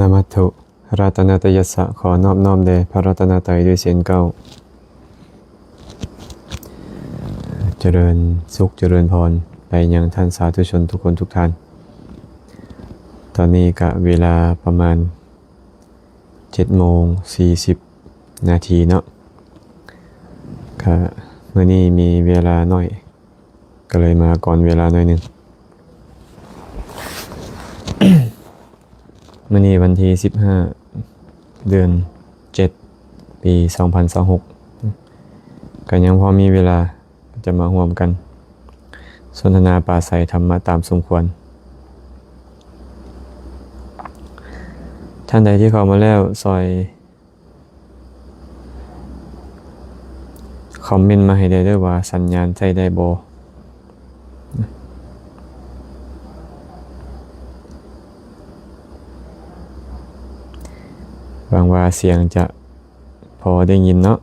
ນະມັດຖຸ ລັດຕະນະຕະຍັດສະ ຂໍນອບນ້ອມແດ່ພະລັດຕະນະໄຕດ້ວຍເຊັ່ນເກົ່າ. ຈະເລີນສຸກ ຈະເລີນພອນ ໄປຍັງທ່ານສາທຸຊົນທຸກຄົນທຸກທ່ານ. ຕອນນີ້ກະເວລາປະມານເຈັດໂມງສີ່ສິບນາທີເນາະ. ກະມື້ນີ້ມີເວລາໜ້ອຍ ກໍເລີຍມາກ່ອນເວລາໜ້ອຍໜຶ່ງ. ມື້ນີ້ວັນທີສິບຫ້າ ເດືອນເຈັດ ປີສອງພັນຊາວຫົກ ກໍຍັງພໍມີເວລາຈະມາຮ່ວມກັນສົນທະນາປາໄສທຳມະຕາມສົມຄວນ. ທ່ານໃດທີ່ເຂົ້າມາແລ້ວ ຊ່ອຍ ຄອມເມັນມາໃຫ້ແດ່ເດີວ່າສັນຍານໃຊ້ໄດ້ບໍ່. ຫວັງວ່າສຽງຈະພໍໄດ້ຍິນເນາະ.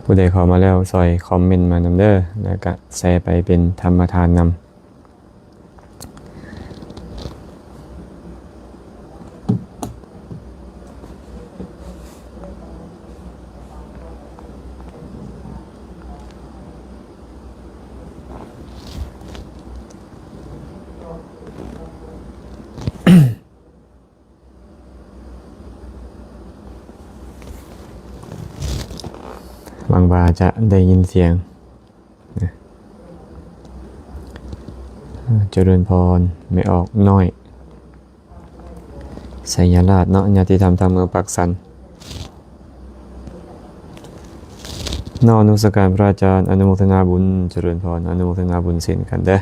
ຜູ້ໃດເຂົ້າມາແລ້ວ ຊ່ອຍຄອມເມັນມານຳເດີ ແລ້ວກະແຊໄປເປັນທຳມະທານນຳ. ຫວັງວ່າຈະໄດ້ຍິນສຽງ. ຈະເລີນພອນ ແມ່ອອກນ້ອຍ ໄຊຍະລາດເນາະ ຍາດຕິທຳທາງເມືອງປາກຊັນ. ນ້ອມນະມັດສະການພະອາຈານ ອະນຸໂມທະນາບຸນ. ຈະເລີນພອນ ອະນຸໂມທະນາບຸນເຊັ່ນກັນເດີ.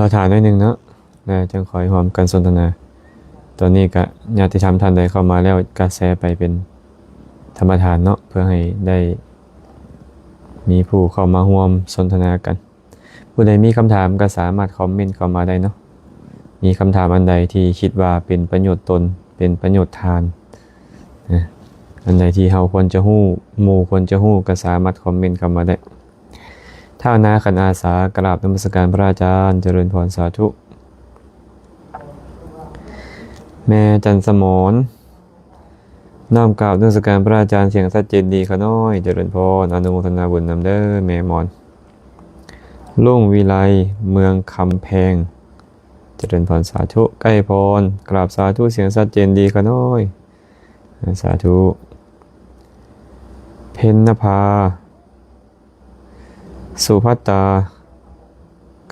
ລໍຖ້າໜ້ອຍໜຶ່ງເນາະ ແລ້ວຈັ່ງຄ່ອຍຮ່ວມກັນສົນທະນາ. ຕອນນີ້ກະຍາດຕິທຳທ່ານໃດເຂົ້າມາແລ້ວ ກະແຊໄປເປັນທຳມະທານເນາະ ເພື່ອໃຫ້ໄດ້ມີຜູ້ເຂົ້າມາຮ່ວມສົນທະນາກັນ. ຜູ້ໃດມີຄຳຖາມກໍສາມາດຄອມເມັນເຂົ້າມາໄດ້ເນາະ. ມີຄຳຖາມອັນໃດທີ່ຄິດວ່າເປັນປະໂຫຍດຕົນ ເປັນປະໂຫຍດທ່ານ ນະ ອັນໃດທີ່ເຮົາຄວນຈະຮູ້ ໝູ່ຄວນຈະຮູ້ ກໍສາມາດຄອມເມັນເຂົ້າມາໄດ້. ທ້າວນາຂັນອາສາ ກະລາບນະມັດສະການພະອາຈານ ຈະເລີນພອນ ສາທຸ. ແມ່ຈັນສະໝອນ ນ້ອມກາບນະມັດສະການພະອາຈານ ສຽງຊັດເຈນດີຂະນ້ອຍ. ຈະເລີນພອນ ອະນຸໂມທະນາບຸນນຳເດີແມ່ໝອນ. ລຸງວິໄລ ເມືອງຄຳແພງ ຈະເລີນພອນ ສາທຸ. ໄກ່ພອນ ກາບສາທຸ ສຽງຊັດເຈນດີຂະນ້ອຍ ສາທຸ. ເພັນນະພາ ສຸພັດຕາ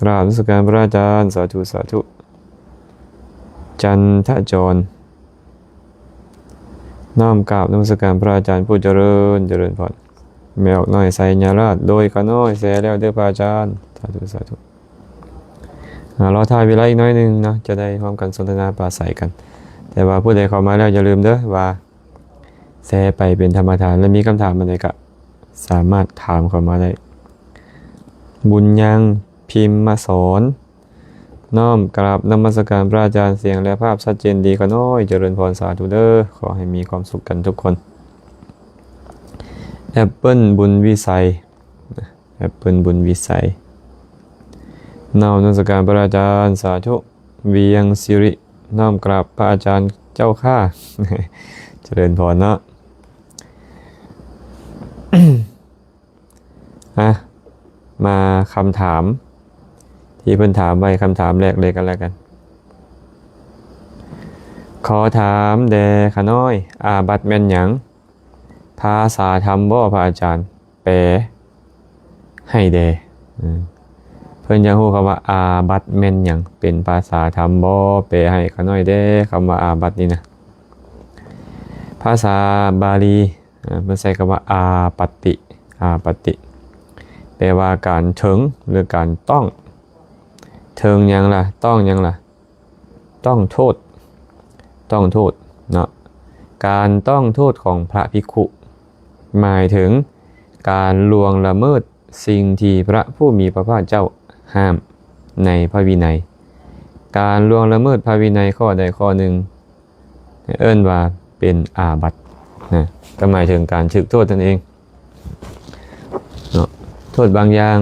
ກາບນະມັດສະການພະອາຈານ ສາທຸ ສາທຸ. ຈັນທະຈອນ ນ້ອມກາບນະມັດສະການພະອາຈານຜູ້ຈະເລີນ ຈະເລີນພອນ. ແມ່ອອກນ້ອຍ ໄຊຍະລາດ ໂດຍຂະນ້ອຍ ແຊແລ້ວເດີພະອາຈານ ສາທຸ ສາທຸ. ອາ ລໍຖ້າເວລາອີກໜ້ອຍໜຶ່ງເນາະ ຈະໄດ້ຮ່ວມກັນສົນທະນາປາໄສກັນ. ແຕ່ວ່າຜູ້ໃດເຂົ້າມາແລ້ວ ຢ່າລືມເດີວ່າ ແຊໄປເປັນທຳມະທານ ແລະ ມີຄຳຖາມອັນໃດກະສາມາດຖາມເຂົ້າມາໄດ້. ບຸນຍັງ ພິມມະສອນ ນ້ອມກາບນະມັດສະການພະອາຈານ ສຽງ ແລະ ພາບຊັດເຈນດີຂະນ້ອຍ ຈະເລີນພອນ ສາທຸເດີ ຂໍໃຫ້ມີຄວາມສຸກກັນທຸກຄົນ. ແອັບເປິ້ນ ບຸນວິໄສ ແອັບເປິ້ນ ບຸນວິໄສ ນ້ອມນະມັດສະການພະອາຈານ ສາທຸ. ວຽງສິລິ ນ້ອມກາບພະອາຈານເຈົ້າຂ້າ ຈະເລີນພອນເນາະ. ອາ ມາຄຳຖາມທີ່ເພິ່ນຖາມໄວ້ ຄຳຖາມແລກເລີຍກັນແລ້ວກັນ. ຂໍຖາມແດ່ຂະນ້ອຍ ອາບັດແມ່ນຫຍັງ? ພາສາທຳບໍພະອາຈານ? ແປໃຫ້ແດ່. ເພິ່ນຢາກຮູ້ຄຳວ່າອາບັດແມ່ນຫຍັງ ເປັນພາສາທຳບໍ? ແປໃຫ້ຂ້ານ້ອຍແດ່ ຄຳວ່າອາບັດນີ້ນະ. ພາສາບາລີ ເພິ່ນໃຊ້ຄຳວ່າອາປັດຕິ ອາປັດຕິ ແປວ່າການເຖິງ ຫຼື ການຕ້ອງ. ເຖິງຫຍັງລະ? ຕ້ອງຫຍັງລະ? ຕ້ອງໂທດ ຕ້ອງໂທດເນາະ. ກ ການຕ້ອງໂທດຂອງພະພິກຂຸ ໝາຍເຖິງການລ່ວງລະເມີດສິ່ງທີ່ພະຜູ້ມີພະພາກເຈົ້າຫ້າມໃນພະວິໄນ. ການລ່ວງລະເມີດພະວິໄນຂໍ້ໃດຂໍ້ໜຶ່ງ ເອີ້ນວ່າເປັນອາບັດນະ ກໍໝາຍເຖິງການຖືກໂທດນັ້ນເອງເນາະ. ໂທດບາງຢ່າງ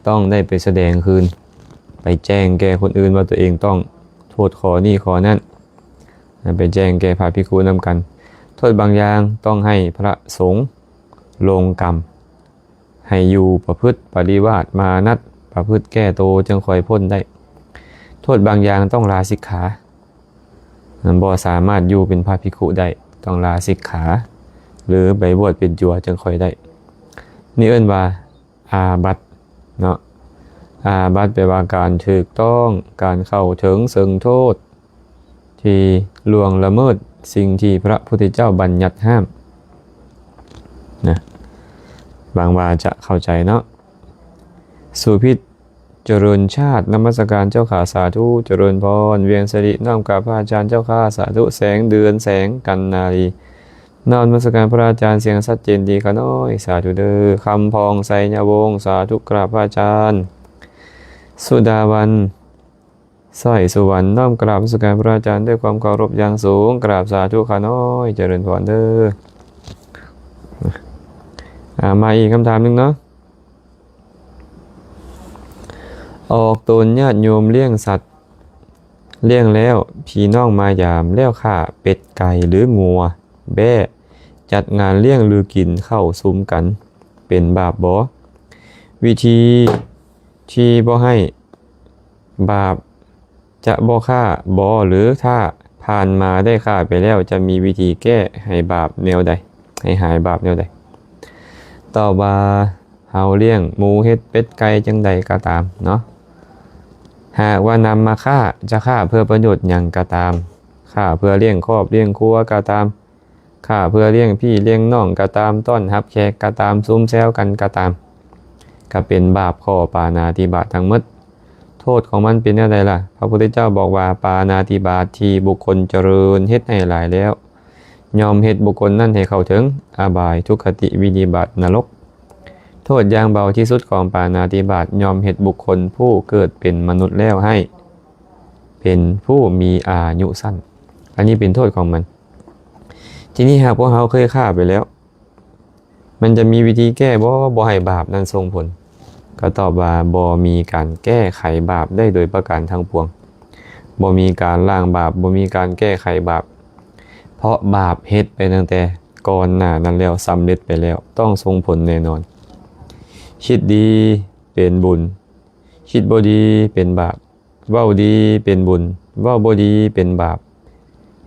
ຕ້ອງໄດ້ໄປສະແດງຄືນ, ໄປແຈ້ງແກ່ຄົນອື່ນວ່າຕົວເອງຕ້ອງໂທດຂໍ້ນີ້ຂໍ້ນັ້ນ, ໄປແຈ້ງແກ່ພະພິກຂຸນຳກັນ. ໂທດບາງຢ່າງຕ້ອງໃຫ້ພະສົງລົງກຳ ໃຫ້ຢູ່ປະພຶດປະລິວາດມານັດ ປະພຶດແກ້ໂຕ ຈຶ່ງຄ່ອຍພົ້ນໄດ້. ໂທດບາງຢ່າງຕ້ອງລາສິກຂາ, ບໍ່ສາມາດຢູ່ເປັນພະພິກຂຸໄດ້, ຕ້ອງລາສິກຂາ ຫຼື ໄປບວດເປັນຈົວຈຶ່ງຄ່ອຍໄດ້. ນີ້ເອີ້ນວ່າອາບັດເນາະ. ອາບັດແປວ່າການຖືກຕ້ອງ, ການເຂົ້າເຖິງເຊິ່ງໂທດ ທີ່ລ່ວງລະເມີດສິ່ງທີ່ພະພຸດທະເຈົ້າບັນຍັດຫ້າມນະ. ຫວັງວ່າຈະເຂົ້າໃຈເນາະ. ສຸພິດ ຈະເລີນຊາດ ນະມັດສະການເຈົ້າຂ້າ. ສາທຸ ຈະເລີນພອນ. ວຽງສະລິ ນ້ອມກາບພະອາຈານເຈົ້າຂ້າ. ສາທຸ ແສງເດືອນ ແສງກັນນາລີ ນ້ອມນະມັດສະການພະອາຈານ. ສຽງຊັດເຈນດີຂ້ານ້ອຍ. ສາທຸເດີ. ຄຳພອງ ໄຊຍະວົງ. ສາທຸ ກາບພະອາຈານ. ສຸດາວັນ ສ້ອຍສຸວັນ ນ້ອມກາບນະມັດສະການພະອາຈານດ້ວຍຄວາມເຄົາລົບຢ່າງສູງ. ກາບສາທຸຂ້ານ້ອຍ. ຈະເລີນພອນເດີ. ອາ ມາອີກຄຳຖາມໜຶ່ງເນາະ. ອອກຕົນຍາດໂຍມລ້ຽງສັດ, ລ້ຽງແລ້ວພີ່ນ້ອງມາຢາມ, ແລ້ວຂ້າເປັດໄກ່ ຫຼື ງົວແບ້, ຈັດງານລ້ຽງ ຫຼື ກິນເຂົ້າຊຸມກັນ ເປັນບາບບໍ່? ວິທີທີ່ບໍ່ໃຫ້ບາບ ຈະບໍ່ຂ້າບໍ່ ຫຼື ຖ້າຜ່ານມາໄດ້ຂ້າໄປແລ້ວ ຈະມີວິທີແກ້ໃຫ້ບາບແນວໃດ ໃຫ້ຫາຍບາບແນວໃດ? ຕອບວ່າ ເຮົາລ້ຽງໝູ ເຫັດ ເປັດ ໄກ່ ຈັ່ງໃດກໍຕາມເນາະ, ຫາກວ່ານຳມາຂ້າ ຈະຂ້າເພື່ອປະໂຫຍດຫຍັງກໍຕາມ, ຂ້າເພື່ອລ້ຽງຄອບລ້ຽງຄົວກໍຕາມ, ຂ້າເພື່ອລ້ຽງພີ່ລ້ຽງນ້ອງກໍຕາມ, ຕ້ອນຮັບແຂກກໍຕາມ, ຊຸມແຊວກັນກໍຕາມ, ກໍເປັນບາບຂໍ້ປານາຕິບາດທັງໝົດ. ໂທດຂອງມັນເປັນແນວໃດລະ? ພະພຸດທະເຈົ້າບອກວ່າ ປານາຕິບາດທີ່ບຸກຄົນຈະເລີນເຮັດໃຫ້ຫຼາຍແລ້ວ ຍ່ອມເຮັດບຸກຄົນນັ້ນໃຫ້ເຂົ້າເຖິງອະບາຍ, ທຸກຄະຕິ, ວິນິບາດ, ນະລົກ. ໂທດຢ່າງເບົາທີ່ສຸດຂອງປານາຕິບາດ ຍ່ອມເຮັດບຸກຄົນຜູ້ເກີດເປັນມະນຸດແລ້ວໃຫ້ເປັນຜູ້ມີອາຍຸສັ້ນ. ອັນນີ້ເປັນໂທດຂອງມັນ. ທີນີ້ຫາກພວກເຮົາເຄີຍຂ້າໄປແລ້ວ ມັນຈະມີວິທີແກ້ບໍ່ ບໍ່ໃຫ້ບາບນັ້ນສົ່ງຜົນ? ກໍຕອບວ່າ ບໍ່ມີການແກ້ໄຂບາບໄດ້ໂດຍປະການທັງປວງ. ບໍ່ມີການລ້າງບາບ, ບໍ່ມີການແກ້ໄຂບາບ, ເພາະບາບເຮັດໄປຕັ້ງແຕ່ກ່ອນໜ້ານັ້ນແລ້ວ, ສຳເລັດໄປແລ້ວ, ຕ້ອງສົ່ງຜົນແນ່ນອນ. ຄິດດີເປັນບຸນ, ຄິດບໍ່ດີເປັນບາບ. ເວົ້າດີເປັນບຸນ, ເວົ້າບໍ່ດີເປັນບາບ.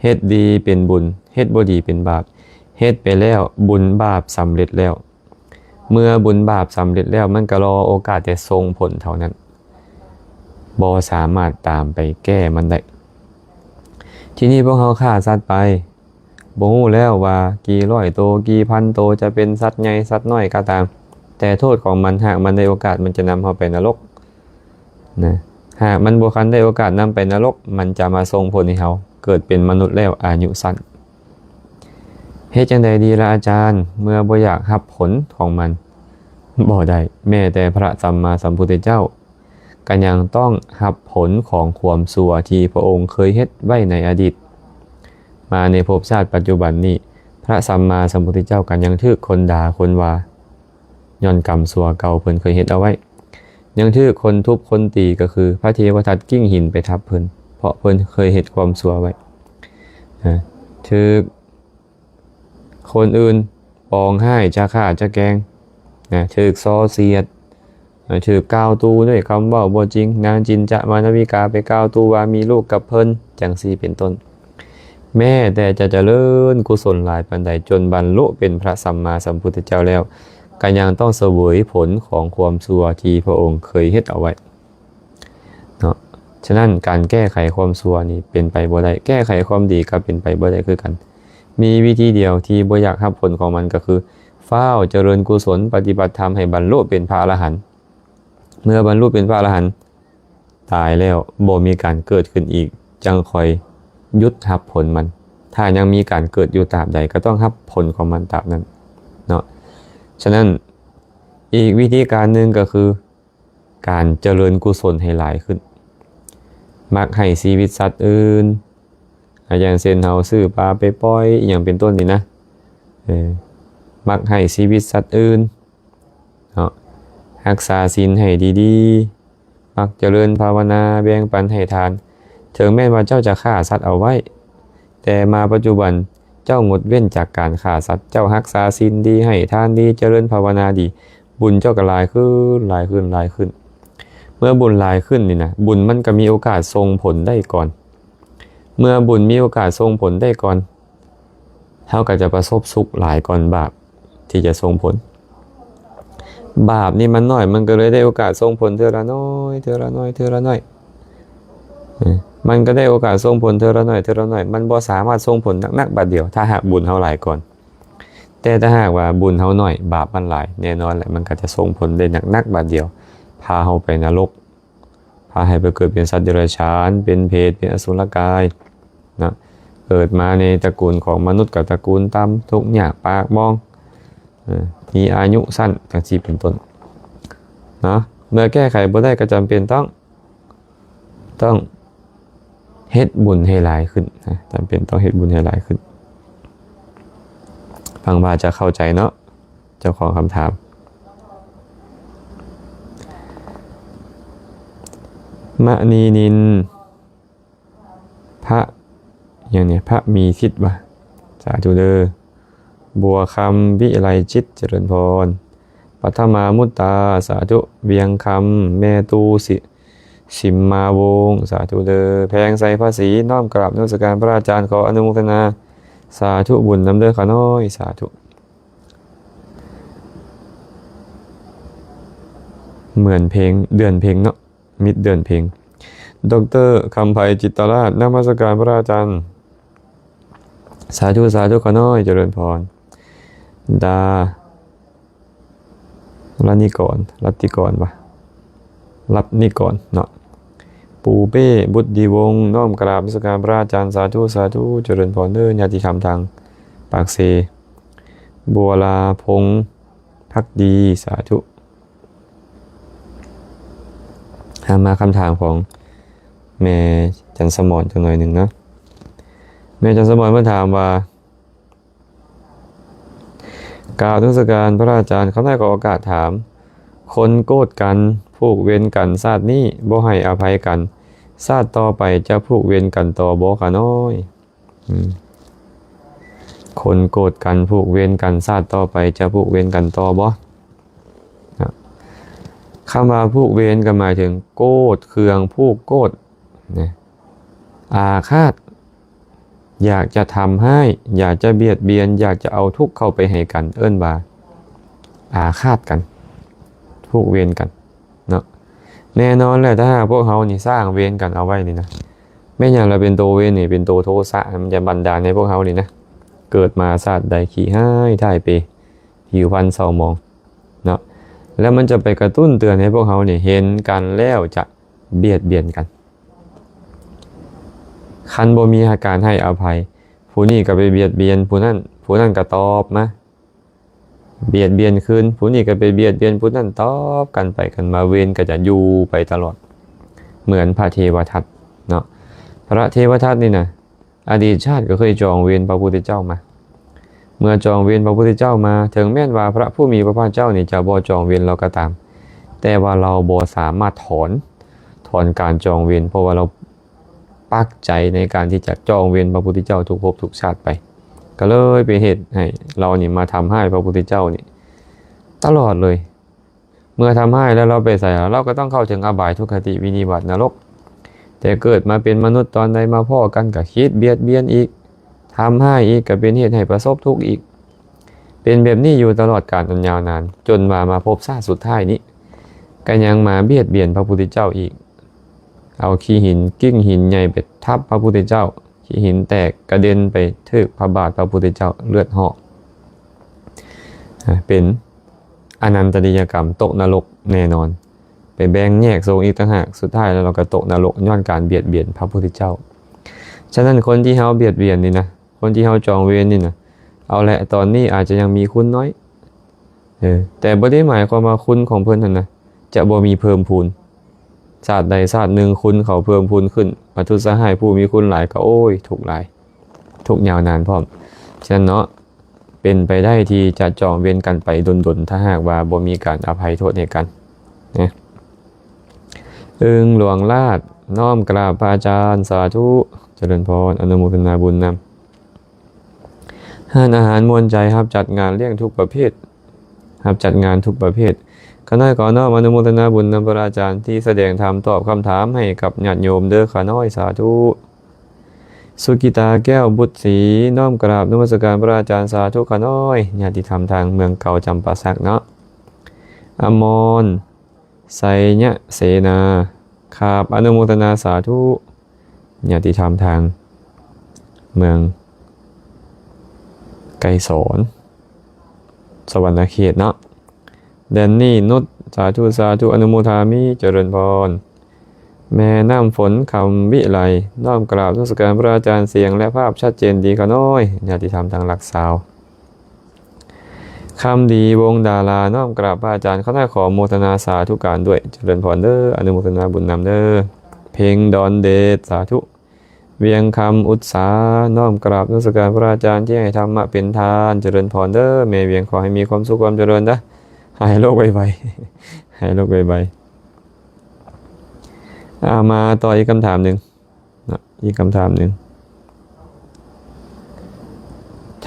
ເຮັດດີເປັນບຸນ, ເຮັດບໍ່ດີເປັນບາບ. ເຮັດໄປແລ້ວ ບຸນບາບສຳເລັດແລ້ວ. ເມື່ອບຸນບາບສຳເລັດແລ້ວ ມັນກໍລໍໂອກາດແຕ່ສົ່ງຜົນເທົ່ານັ້ນ, ບໍ່ສາມາດຕາມໄປແກ້ມັນໄດ້. ທີນີ້ພວກເຮົາຂ້າສັດໄປ ບໍ່ຮູ້ແລ້ວວ່າກີ່ຮ້ອຍໂຕ ກີ່ພັນໂຕ ຈະເປັນສັດໃຫຍ່ສັດນ້ອຍກໍຕາມ, ແຕ່ໂທດຂອງມັນ ຫາກມັນໄດ້ໂອກາດ ມັນຈະນຳເຮົາໄປນະລົກນະ. ຫາກມັນບໍ່ທັນໄດ້ໂອກາດນຳໄປນະລົກ, ມັນຈະມາສົ່ງຜົນໃຫ້ເຮົາເກີດເປັນມະນຸດແລ້ວອາຍຸສັ້ນ. ເຮັດຈັ່ງໃດດີລະອາຈານ ເມື່ອບໍ່ຢາກຮັບຜົນຂອງມັນ? ບໍ່ໄດ້, ແມ້ແຕ່ພະສຳມາສຳພຸດທະເຈົ້າ ກໍຍັງຕ້ອງຮັບຜົນຂອງຄວາມຊົ່ວທີ່ພະອົງເຄີຍເຮັດໄວ້ໃນອະດີດ. ມາໃນພົບຊາດປັດຈຸບັນນີ້, ພະສຳມາສຳພຸດທະເຈົ້າກໍຍັງຖືກຄົນດ່າຄົນວ່າ ຍ້ອນກຳຊົ່ວເກົ່າເພິ່ນເຄີຍເຮັດເອົາໄວ້. ຍັງຖືກຄົນທຸບຄົນຕີ, ກໍຄືພະເທວະທັດກິ້ງຫີນໄປທັບເພິ່ນ, ເພາະເພິ່ນເຄີຍເຮັດຄວາມຊົ່ວໄວ້. ນະ, ຖືກ ຄົນອື່ນປອງຮ້າຍ ຈະຂ້າຈະແກງນະ, ຖືກສໍ້ສຽດນະ, ຖືກກ່າວຕູ່ດ້ວຍຄຳເວົ້າບໍ່ຈິງ. ນາງຈິນຈະມານະວິກາໄປກ່າວຕູ່ວ່າມີລູກກັບເພິ່ນ, ຈັ່ງຊີ້ເປັນຕົ້ນ. ແມ້ແຕ່ຈະຈະເລີນກຸສົນຫຼາຍປານໃດ, ຈົນບັນລຸເປັນພະສຳມາສຳພຸດທະເຈົ້າແລ້ວ, ກໍຍັງຕ້ອງສະເຫວີຍຜົນຂອງຄວາມຊົ່ວທີ່ພະອົງເຄີຍເຮັດເອົາໄວ້. ເນາະ. ສະນັ້ນ ການແກ້ໄຂຄວາມຊົ່ວນີ້ເປັນໄປບໍ່ໄດ້, ແກ້ໄຂຄວາມດີກໍເປັນໄປບໍ່ໄດ້ຄືກັນ. ມີວິທີດຽວທີ່ບໍ່ຢາກຮັບຜົນຂອງມັນ ກໍຄື ຟ້າວຈະເລີນກຸສົນປະຕິບັດທຳໃຫ້ບັນລຸເປັນພະອະລະຫັນ. ເມື່ອບັນລຸເປັນພະອະລະຫັນ, ຕາຍແລ້ວບໍ່ມີການເກີດຂຶ້ນອີກ, ຈັ່ງຄ່ອຍຢຸດຮັບຜົນມັນ. ຖ້າຍັງມີການເກີດຢູ່ຕາບໃດ ກໍຕ້ອງຮັບຜົນຂອງມັນຕາບນັ້ນເນາະ. ສະນັ້ນ ອີກວິທີການໜຶ່ງກໍຄື ການຈະເລີນກຸສົນໃຫ້ຫຼາຍຂຶ້ນ, ມັກໃຫ້ຊີວິດສັດອື່ນ ອາ ຢ່າງເຊັ່ນ ເຮົາຊື້ປາໄປປ່ອຍ ອີ່ຫຍັງເປັນຕົ້ນນີ້ນະ, ເອີ ມັກໃຫ້ຊີວິດສັດອື່ນເນາະ, ຮັກສາສິນໃຫ້ດີໆ, ມັກຈະເລີນພາວະນາ ແບ່ງປັນໃຫ້ທານ. ເຖິງແມ່ນວ່າເຈົ້າຈະຂ້າສັດເອົາໄວ້, ແຕ່ມາປັດຈຸບັນເຈົ້າງົດເວັ້ນຈາກການຂ້າສັດ, ເຈົ້າຮັກສາສິນດີ, ໃຫ້ທານດີ, ຈະເລີນພາວະນາດີ, ບຸນເຈົ້າກໍຫຼາຍຂຶ້ນ, ຫຼາຍຂຶ້ນ, ຫຼາຍຂຶ້ນ. ເມື່ອບຸນຫຼາຍຂຶ້ນນີ້ນະ, ບຸນມັນກໍມີໂອກາດສົ່ງຜົນໄດ້ກ່ອນ. ເມື່ອບຸນມີໂອກາດສົ່ງຜົນໄດ້ກ່ອນ, ເຮົາກໍຈະປະສົບສຸກຫຼາຍກ່ອນບາບທີ່ຈະສົ່ງຜົນ. ບາບນີ້ມັນໜ້ອຍ, ມັນກໍເລີຍໄດ້ໂອກາດສົ່ງຜົນເທື່ອລະໜ້ອຍ, ເທື່ອລະໜ້ອຍ, ເທື່ອລະໜ້ອຍ. ເອີ ມັນກໍໄດ້ໂອກາດສົ່ງຜົນເທື່ອລະໜ້ອຍ, ເທື່ອລະໜ້ອຍ. ມັນບໍ່ສາມາດສົ່ງຜົນໜັກໆບາດດຽວ ຖ້າຫາກບຸນເຮົາຫຼາຍກ່ອນ. ແຕ່ຖ້າຫາກວ່າບຸນເຮົາໜ້ອຍ, ບາບມັນຫຼາຍ, ແນ່ນອນແຫຼະ ມັນກໍຈະສົ່ງຜົນໄດ້ໜັກໆບາດດຽວ, ພາເຮົາໄປນະລົກ, ພາໃຫ້ໄປເກີດເປັນສັດເດຍລະສານ, ເປັນເປດ, ເປັນອະສຸລະກາຍນະ, ເກີດມາໃນຕະກູນຂອງມະນຸດກໍຕະກູນຕ່ຳ, ທຸກຍາກປາກໝອງ, ເອີ ມີອາຍຸສັ້ນ ຈັ່ງຊີ້ເປັນຕົ້ນເນາະ. ເມື່ອແກ້ໄຂບໍ່ໄດ້ກໍຈຳເປັນຕ້ອງ ຕ້ອງເຮັດບຸນໃຫ້ຫຼາຍຂຶ້ນນະ, ຈຳເປັນຕ້ອງເຮັດບຸນໃຫ້ຫຼາຍຂຶ້ນ. ຫວັງວ່າຈະເຂົ້າໃຈເນາະ ເຈົ້າຂອງຄຳຖາມ. ມະນີນິນ ພະ ຫຍັງນີ້ ພະມີສິດວ່າ ສາທຸເດີ. ບົວຄຳ ວິໄລຈິດ ຈະເລີນພອນ. ປັດຖະມາມຸດຕາ ສາທຸ. ວຽງຄຳ ແມ່ຕູ້ ສິ ສິມມາວົງ ສາທຸເດີ. ແພງໄຊພະສີ ນ້ອມກາບນະມັດສະການພະອາຈານ ຂໍອະນຸໂມທະນາ ສາທຸບຸນນຳເດີຂ້ານ້ອຍ ສາທຸ. ເໝືອນເພັງ ເດືອນເພັງເນາະ ມິດເດືອນເພັງ. ດອກເຕີ ຄຳໄພ ຈິດຕະລາດ ນະມັດສະການພະອາຈານ ສາທຸ ສາທຸຂ້ານ້ອຍ ຈະເລີນພອນ. ດາ ລະນິກອນ ລັດຕິກອນວະ ລັດນິກອນເນາະ. ປູເປ້ ບຸດດີວົງ ນ້ອມກາບນະມັດສະການພະອາຈານ ສາທຸ ສາທຸ ຈະເລີນພອນເດີ ຍາຕິທຳທາງປາກເຊ. ບົວລາພົງ ພັກດີ ສາທຸ. ຫາມາຄຳຖາມຂອງແມ່ຈັນສະໝອນຈັກໜ້ອຍໜຶ່ງເນາະ. ແມ່ຈັນສະໝອນເພິ່ນຖາມວ່າ ກາບນະມັດສະການພະອາຈານ, ຂ້ານ້ອຍຂໍໂອກາດຖາມ, ຄົນໂກດກັນ, ຜູກເວນກັນ, ຊາດນີ້ບໍ່ໃຫ້ອະໄພກັນ, ຊາດຕໍ່ໄປຈະຜູກເວນກັນຕໍ່ບໍ່ຂ້ານ້ອຍ? ອືມ ຄົນໂກດກັນ, ຜູກເວນກັນ, ຊາດຕໍ່ໄປຈະຜູກເວນກັນຕໍ່ບໍ່? ນະ ຄຳວ່າຜູກເວນກໍໝາຍເຖິງໂກດເຄືອງ, ຜູກໂກດນະ, ອາຄາດ, ຢາກຈະທຳຮ້າຍ, ຢາກຈະບຽດບຽນ, ຢາກຈະເອົາທຸກເຂົ້າໄປໃຫ້ກັນ, ເອີ້ນວ່າອາຄາດກັນ, ຜູກເວນກັນເນາະ. ແນ່ນອນແຫຼະ ຖ້າຫາກພວກເຮົານີ້ສ້າງເວນກັນເອົາໄວ້ນີ້ນະ, ແມ່ນຫຍັງລະເປັນໂຕເວນນີ້, ເປັນໂຕໂທສະ, ມັນຈະບັນດານໃຫ້ພວກເຮົານີ້ນະ ເກີດມາຊາດໃດຂີ້ຮ້າຍທ້າຍເປ, ຜິວພັນເສົ້າໝອງເນາະ, ແລ້ວມັນຈະໄປກະຕຸ້ນເຕືອນໃຫ້ພວກເຮົານີ້ເຫັນກັນແລ້ວຈະບຽດບຽນກັນ. ຄັນບໍ່ມີການໃຫ້ອະໄພ, ຜູ້ນີ້ກໍໄປບຽດບຽນຜູ້ນັ້ນ, ຜູ້ນັ້ນກໍຕອບມາ ບຽດບຽນຄືນ, ຜູ້ນີ້ກໍໄປບຽດບຽນຜູ້ນັ້ນ, ຕອບກັນໄປກັນມາ, ເວນກໍຈະຢູ່ໄປຕະຫຼອດ ເໝືອນພະເທວະທັດເນາະ. ພະເທວະທັດນີ້ນະ ອະດີດຊາດກໍເຄີຍຈອງເວນພະພຸດທະເຈົ້າມາ. ເມື່ອຈອງເວນພະພຸດທະເຈົ້າມາ, ເຖິງແມ່ນວ່າພະຜູ້ມີພະພາກເຈົ້ານີ້ຈະບໍ່ຈອງເວນລາວກໍຕາມ, ແຕ່ວ່າລາວບໍ່ສາມາດຖອນ, ຖອນການຈອງເວນ, ເພາະວ່າລາວປັກໃຈໃນການທີ່ຈະຈອງເວນພະພຸດທະເຈົ້າທຸກພົບທຸກຊາດໄປ, ກໍເລີຍເປັນເຫດໃຫ້ລາວນີ້ມາທຳຮ້າຍພະພຸດທະເຈົ້ານີ້ຕະຫຼອດເລີຍ. ເມື່ອທຳຮ້າຍແລ້ວລາວໄປໃສລະ? ລາວກໍຕ້ອງເຂົ້າເຖິງອະບາຍ ທຸກຄະຕິ ວິນິບາດ ນະລົກ. ແຕ່ເກີດມາເປັນມະນຸດຕອນໃດມາພໍ້ກັນກໍຄິດບຽດບຽນອີກ, ທຳຮ້າຍອີກ, ກໍເປັນເຫດໃຫ້ປະສົບທຸກອີກ. ເປັນແບບນີ້ຢູ່ຕະຫຼອດການອັນຍາວນານ, ຈົນວ່າມາພົບຊາດສຸດທ້າຍນີ້ ກໍຍັງມາບຽດບຽນພະພຸດທະເຈົ້າອີກ, ເອົາຂີ້ຫີນ, ກິ່ງຫີນໃຫຍ່ໄປທັບພະພຸດທະເຈົ້າ, ຂີ້ຫີນແຕກກະເດັນໄປຖືກພະບາດພະພຸດທະເຈົ້າ, ເລືອດຫອກ. ອາ ເປັນອະນັນຕະນິຍະກຳ, ຕົກນະລົກແນ່ນອນ, ໄປແບ່ງແຍກສົງອີກຕ່າງຫາກ, ສຸດທ້າຍແລ້ວລາວກໍຕົກນະລົກຍ້ອນການບຽດບຽນພະພຸດທະເຈົ້າ. ສະນັ້ນ ຄົນທີ່ເຮົາບຽດບຽນນີ້ນະ, ຄົນທີ່ເຮົາຈອງເວນນີ້ນະ ເອົາແຫຼະ ຕອນນີ້ອາດຈະຍັງມີຄຸນໜ້ອຍ ເອີ ແຕ່ບໍ່ໄດ້ໝາຍຄວາມວ່າຄຸນຂອງເພິ່ນຫັ້ນນະ ຈະບໍ່ມີເພີ່ມພູນ. ຊາດໃດຊາດໜຶ່ງຄຸນເຂົາເພີ່ມພູນຂຶ້ນ, ບັດທຸດສະຫາຍຜູ້ມີຄຸນຫຼາຍກໍ ໂອ້ຍ ທຸກຫຼາຍ ທຸກຍາວນານພ້ອມ. ສະນັ້ນເນາະ ເປັນໄປໄດ້ທີ່ຈະຈອງເວນກັນໄປດົນໆ ຖ້າຫາກວ່າບໍ່ມີການອະໄພໂທດໃຫ້ກັນນະ. ອຶ່ງຫຼວງລາດ ນ້ອມກາບພະອາຈານ ສາທຸ ຈະເລີນພອນ ອະນຸໂມທະນາບຸນນຳ. ຮ້ານອາຫານມ່ວນໃຈ ຮັບຈັດງານລ້ຽງທຸກປະເພດ ຮັບຈັດງານທຸກປະເພດ. ຂ້ານ້ອຍຂໍນ້ອມອະນຸໂມທະນາບຸນນຳພະອາຈານທີ່ສະແດງທຳຕອບຄຳຖາມໃຫ້ກັບຍາດໂຍມເດີຂ້ານ້ອຍ ສາທຸ. ສຸກິຕາ ແກ້ວບຸດສີ ນ້ອມກາບນະມັດສະການພະອາຈານ ສາທຸຂ້ານ້ອຍ. ຍາດຕິທຳທາງເມືອງເກົ່າຈຳປາສັກເນາະ. ອະມອນ ໄຊຍະເສນາ ຂາບອະນຸໂມທະນາສາທຸ. ຍາດຕິທຳທາງເມືອງໄກສອນ ສະຫວັນນະເຂດເນາະ. ແດນນີ້ ນຸດ ສາທຸ ສາທຸ ອະນຸໂມທາມິ ຈະເລີນພອນ. ແມ່ນ້ຳຝົນ ຄຳວິໄລ ນ້ອມກາບນະມັດສະການພະອາຈານ ສຽງ ແລະ ພາບຊັດເຈນດີຂ້ານ້ອຍ. ຍາດຕິທຳທາງຫຼັກຊາວ. ຄຳດີ ວົງດາລາ ນ້ອມກາບພະອາຈານ ຂ້ານ້ອຍຂໍໂມທະນາສາທຸການດ້ວຍ ຈະເລີນພອນເດີ ອະນຸໂມທະນາບຸນນຳເດີ. ເພັງ ດອນເດດ ສາທຸ. ວຽງຄຳ ອຸດສາ ນ້ອມກາບນະມັດສະການພະອາຈານທີ່ໃຫ້ທຳມະເປັນທານ ຈະເລີນພອນເດີ. ແມ່ວຽງ ຂໍໃຫ້ມີຄວາມສຸກຄວາມຈະເລີນເດີ ຫາຍໂລກໄວໆ ຫາຍໂລກໄວໆ. ອາ ມາຕໍ່ອີກຄຳຖາມໜຶ່ງ. ນະ ອີກຄຳຖາມໜຶ່ງ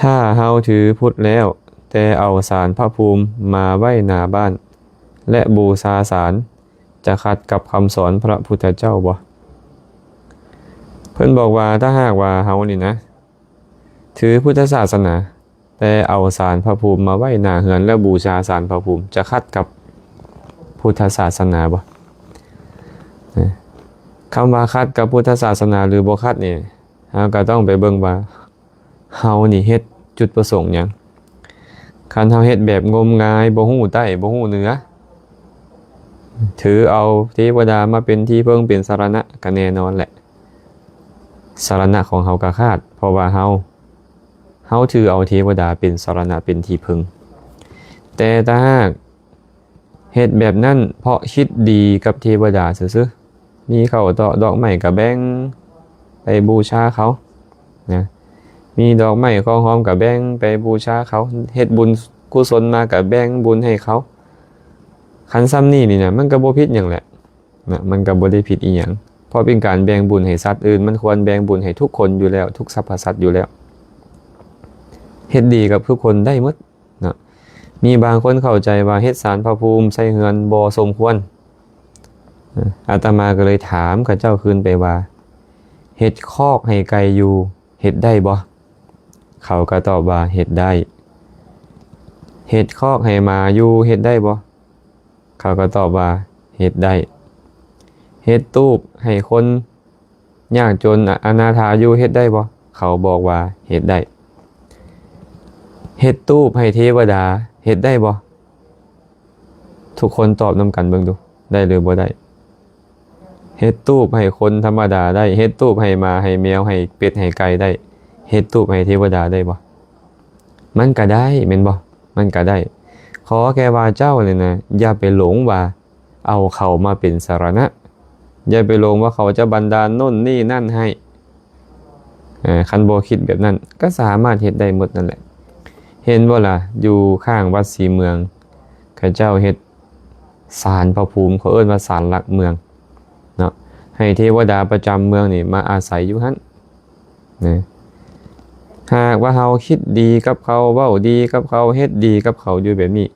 ຖ້າເຮົາຖືພຸດແລ້ວ ແຕ່ເອົາສານພະພູມມາໄວ້ໜ້າບ້ານ ແລະ ບູຊາສານ ຈະຂັດກັບຄຳສອນພະພຸດທະເຈົ້າບໍ່? ເພິ່ນບອກວ່າ ຖ້າຫາກວ່າເຮົານີ້ນະ ຖືພຸດທະສາສະໜາ ແຕ່ເອົາສານພະພູມມາໄວ້ໜ້າເຮືອນ ແລ້ວບູຊາສານພະພູມ ຈະຂັດກັບພຸດທະສາສະໜາບໍ່? ຄຳວ່າຂັດກັບພຸດທະສາສະໜາ ຫຼື ບໍ່ຂັດນີ້ ເຮົາກໍຕ້ອງໄປເບິ່ງວ່າ ເຮົານີ້ເຮັດຈຸດປະສົງຫຍັງ? ຄັນເຮົາເຮັດແບບງົມງາຍ ບໍ່ຮູ້ໃຕ້ ບໍ່ຮູ້ເໜືອ ຖືເອົາເທວະດາມາເປັນທີ່ເພິ່ງ ເປັນສະລະນະ ກໍແນ່ນອນແຫຼະ ສະລະນະຂອງເຮົາກໍຂາດ ເພາະວ່າເຮົາ ເຮົາຖືເອົາເທວະດາເປັນສະລະນະ ເປັນທີ່ເພິ່ງ. ແຕ່ຖ້າຫາກເຮັດແບບນັ້ນເພາະຄິດດີກັບເທວະດາຊື່ໆ ມີເຂົ້າຕອກດອກໄມ້ກໍແບ່ງໄປບູຊາເຂົານະ ມີດອກໄມ້ຂອງຫອມກໍແບ່ງໄປບູຊາເຂົາ ເຮັດບຸນກຸສົນມາກໍແບ່ງບຸນໃຫ້ເຂົາ ຄັນຊ່ຳນີ້ນີ້ນະ ມັນກໍບໍ່ຜິດຫຍັງແຫຼະ. ນະ ມັນກໍບໍ່ໄດ້ຜິດອີ່ຫຍັງ ເພາະເປັນການແບ່ງບຸນໃຫ້ສັດອື່ນ ມັນຄວນແບ່ງບຸນໃຫ້ທຸກຄົນຢູ່ແລ້ວ ທຸກສັບພະສັດຢູ່ແລ້ວ ເຮັດດີກັບທຸກຄົນໄດ້ໝົດເນາະ. ມີບາງຄົນເຂົ້າໃຈວ່າເຮັດສານພະພູມໃສ່ເຮືອນບໍ່ສົມຄວນ ອາດຕະມາກໍເລີຍຖາມເຂົາເຈົ້າຄືນໄປວ່າ ເຮັດຄອກໃຫ້ໄກ່ຢູ່ ເຮັດໄດ້ບໍ່? ເຂົາກໍຕອບວ່າ ເຮັດໄດ້. ເຮັດຄອກໃຫ້ໝາຢູ່ ເຮັດໄດ້ບໍ່? ເຂົາກໍຕອບວ່າ ເຮັດໄດ້. ເຮັດຕູບໃຫ້ຄົນຍາກຈົນ ອະນາຖາຢູ່ ເຮັດໄດ້ບໍ່? ເຂົາບອກວ່າ ເຮັດໄດ້. ເຮັດຕູບໃຫ້ເທວະດາ ເຮັດໄດ້ບໍ່? ທຸກຄົນຕອບນຳກັນເບິ່ງດູ ໄດ້ຫຼືບໍ່ໄດ້? ເຮັດຕູບໃຫ້ຄົນທຳມະດາໄດ້ ເຮັດຕູບໃຫ້ໝາ ໃຫ້ແມວ ໃຫ້ເປັດ ໃຫ້ໄກ່ໄດ້ ເຮັດຕູບໃຫ້ເທວະດາໄດ້ບໍ່? ມັນກະໄດ້ແມ່ນບໍ່? ມັນກະໄດ້ ຂໍແຄ່ວ່າເຈົ້ານີ້ນະ ຢ່າໄປຫຼົງວ່າເອົາເຂົາມາເປັນສະລະນະ ຢ່າໄປຫຼົງວ່າເຂົາຈະບັນດານໂນ່ນນີ້ນັ້ນໃຫ້. ເອີ ຄັນບໍ່ຄິດແບບນັ້ນ ກໍສາມາດເຮັດໄດ້ໝົດນັ້ນແຫຼະ. ເຫັນບໍ່ລະ ຢູ່ຂ້າງວັດສີເມືອງ ເຂົາເຈົ້າເຮັດສານພະພູມ ເຂົາເອີ້ນວ່າສານຫຼັກເມືອງເນາະ ໃຫ້ເທວະດາປະຈຳເມືອງນີ້ມາອາໄສຢູ່ຫັ້ນນະ. ຫາກວ່າເຮົາຄິດດີກັບເຂົາ ເວົ້າດີກັບເຂົາ ເຮັດດີກັບເຂົາຢູ່ແບບນີ້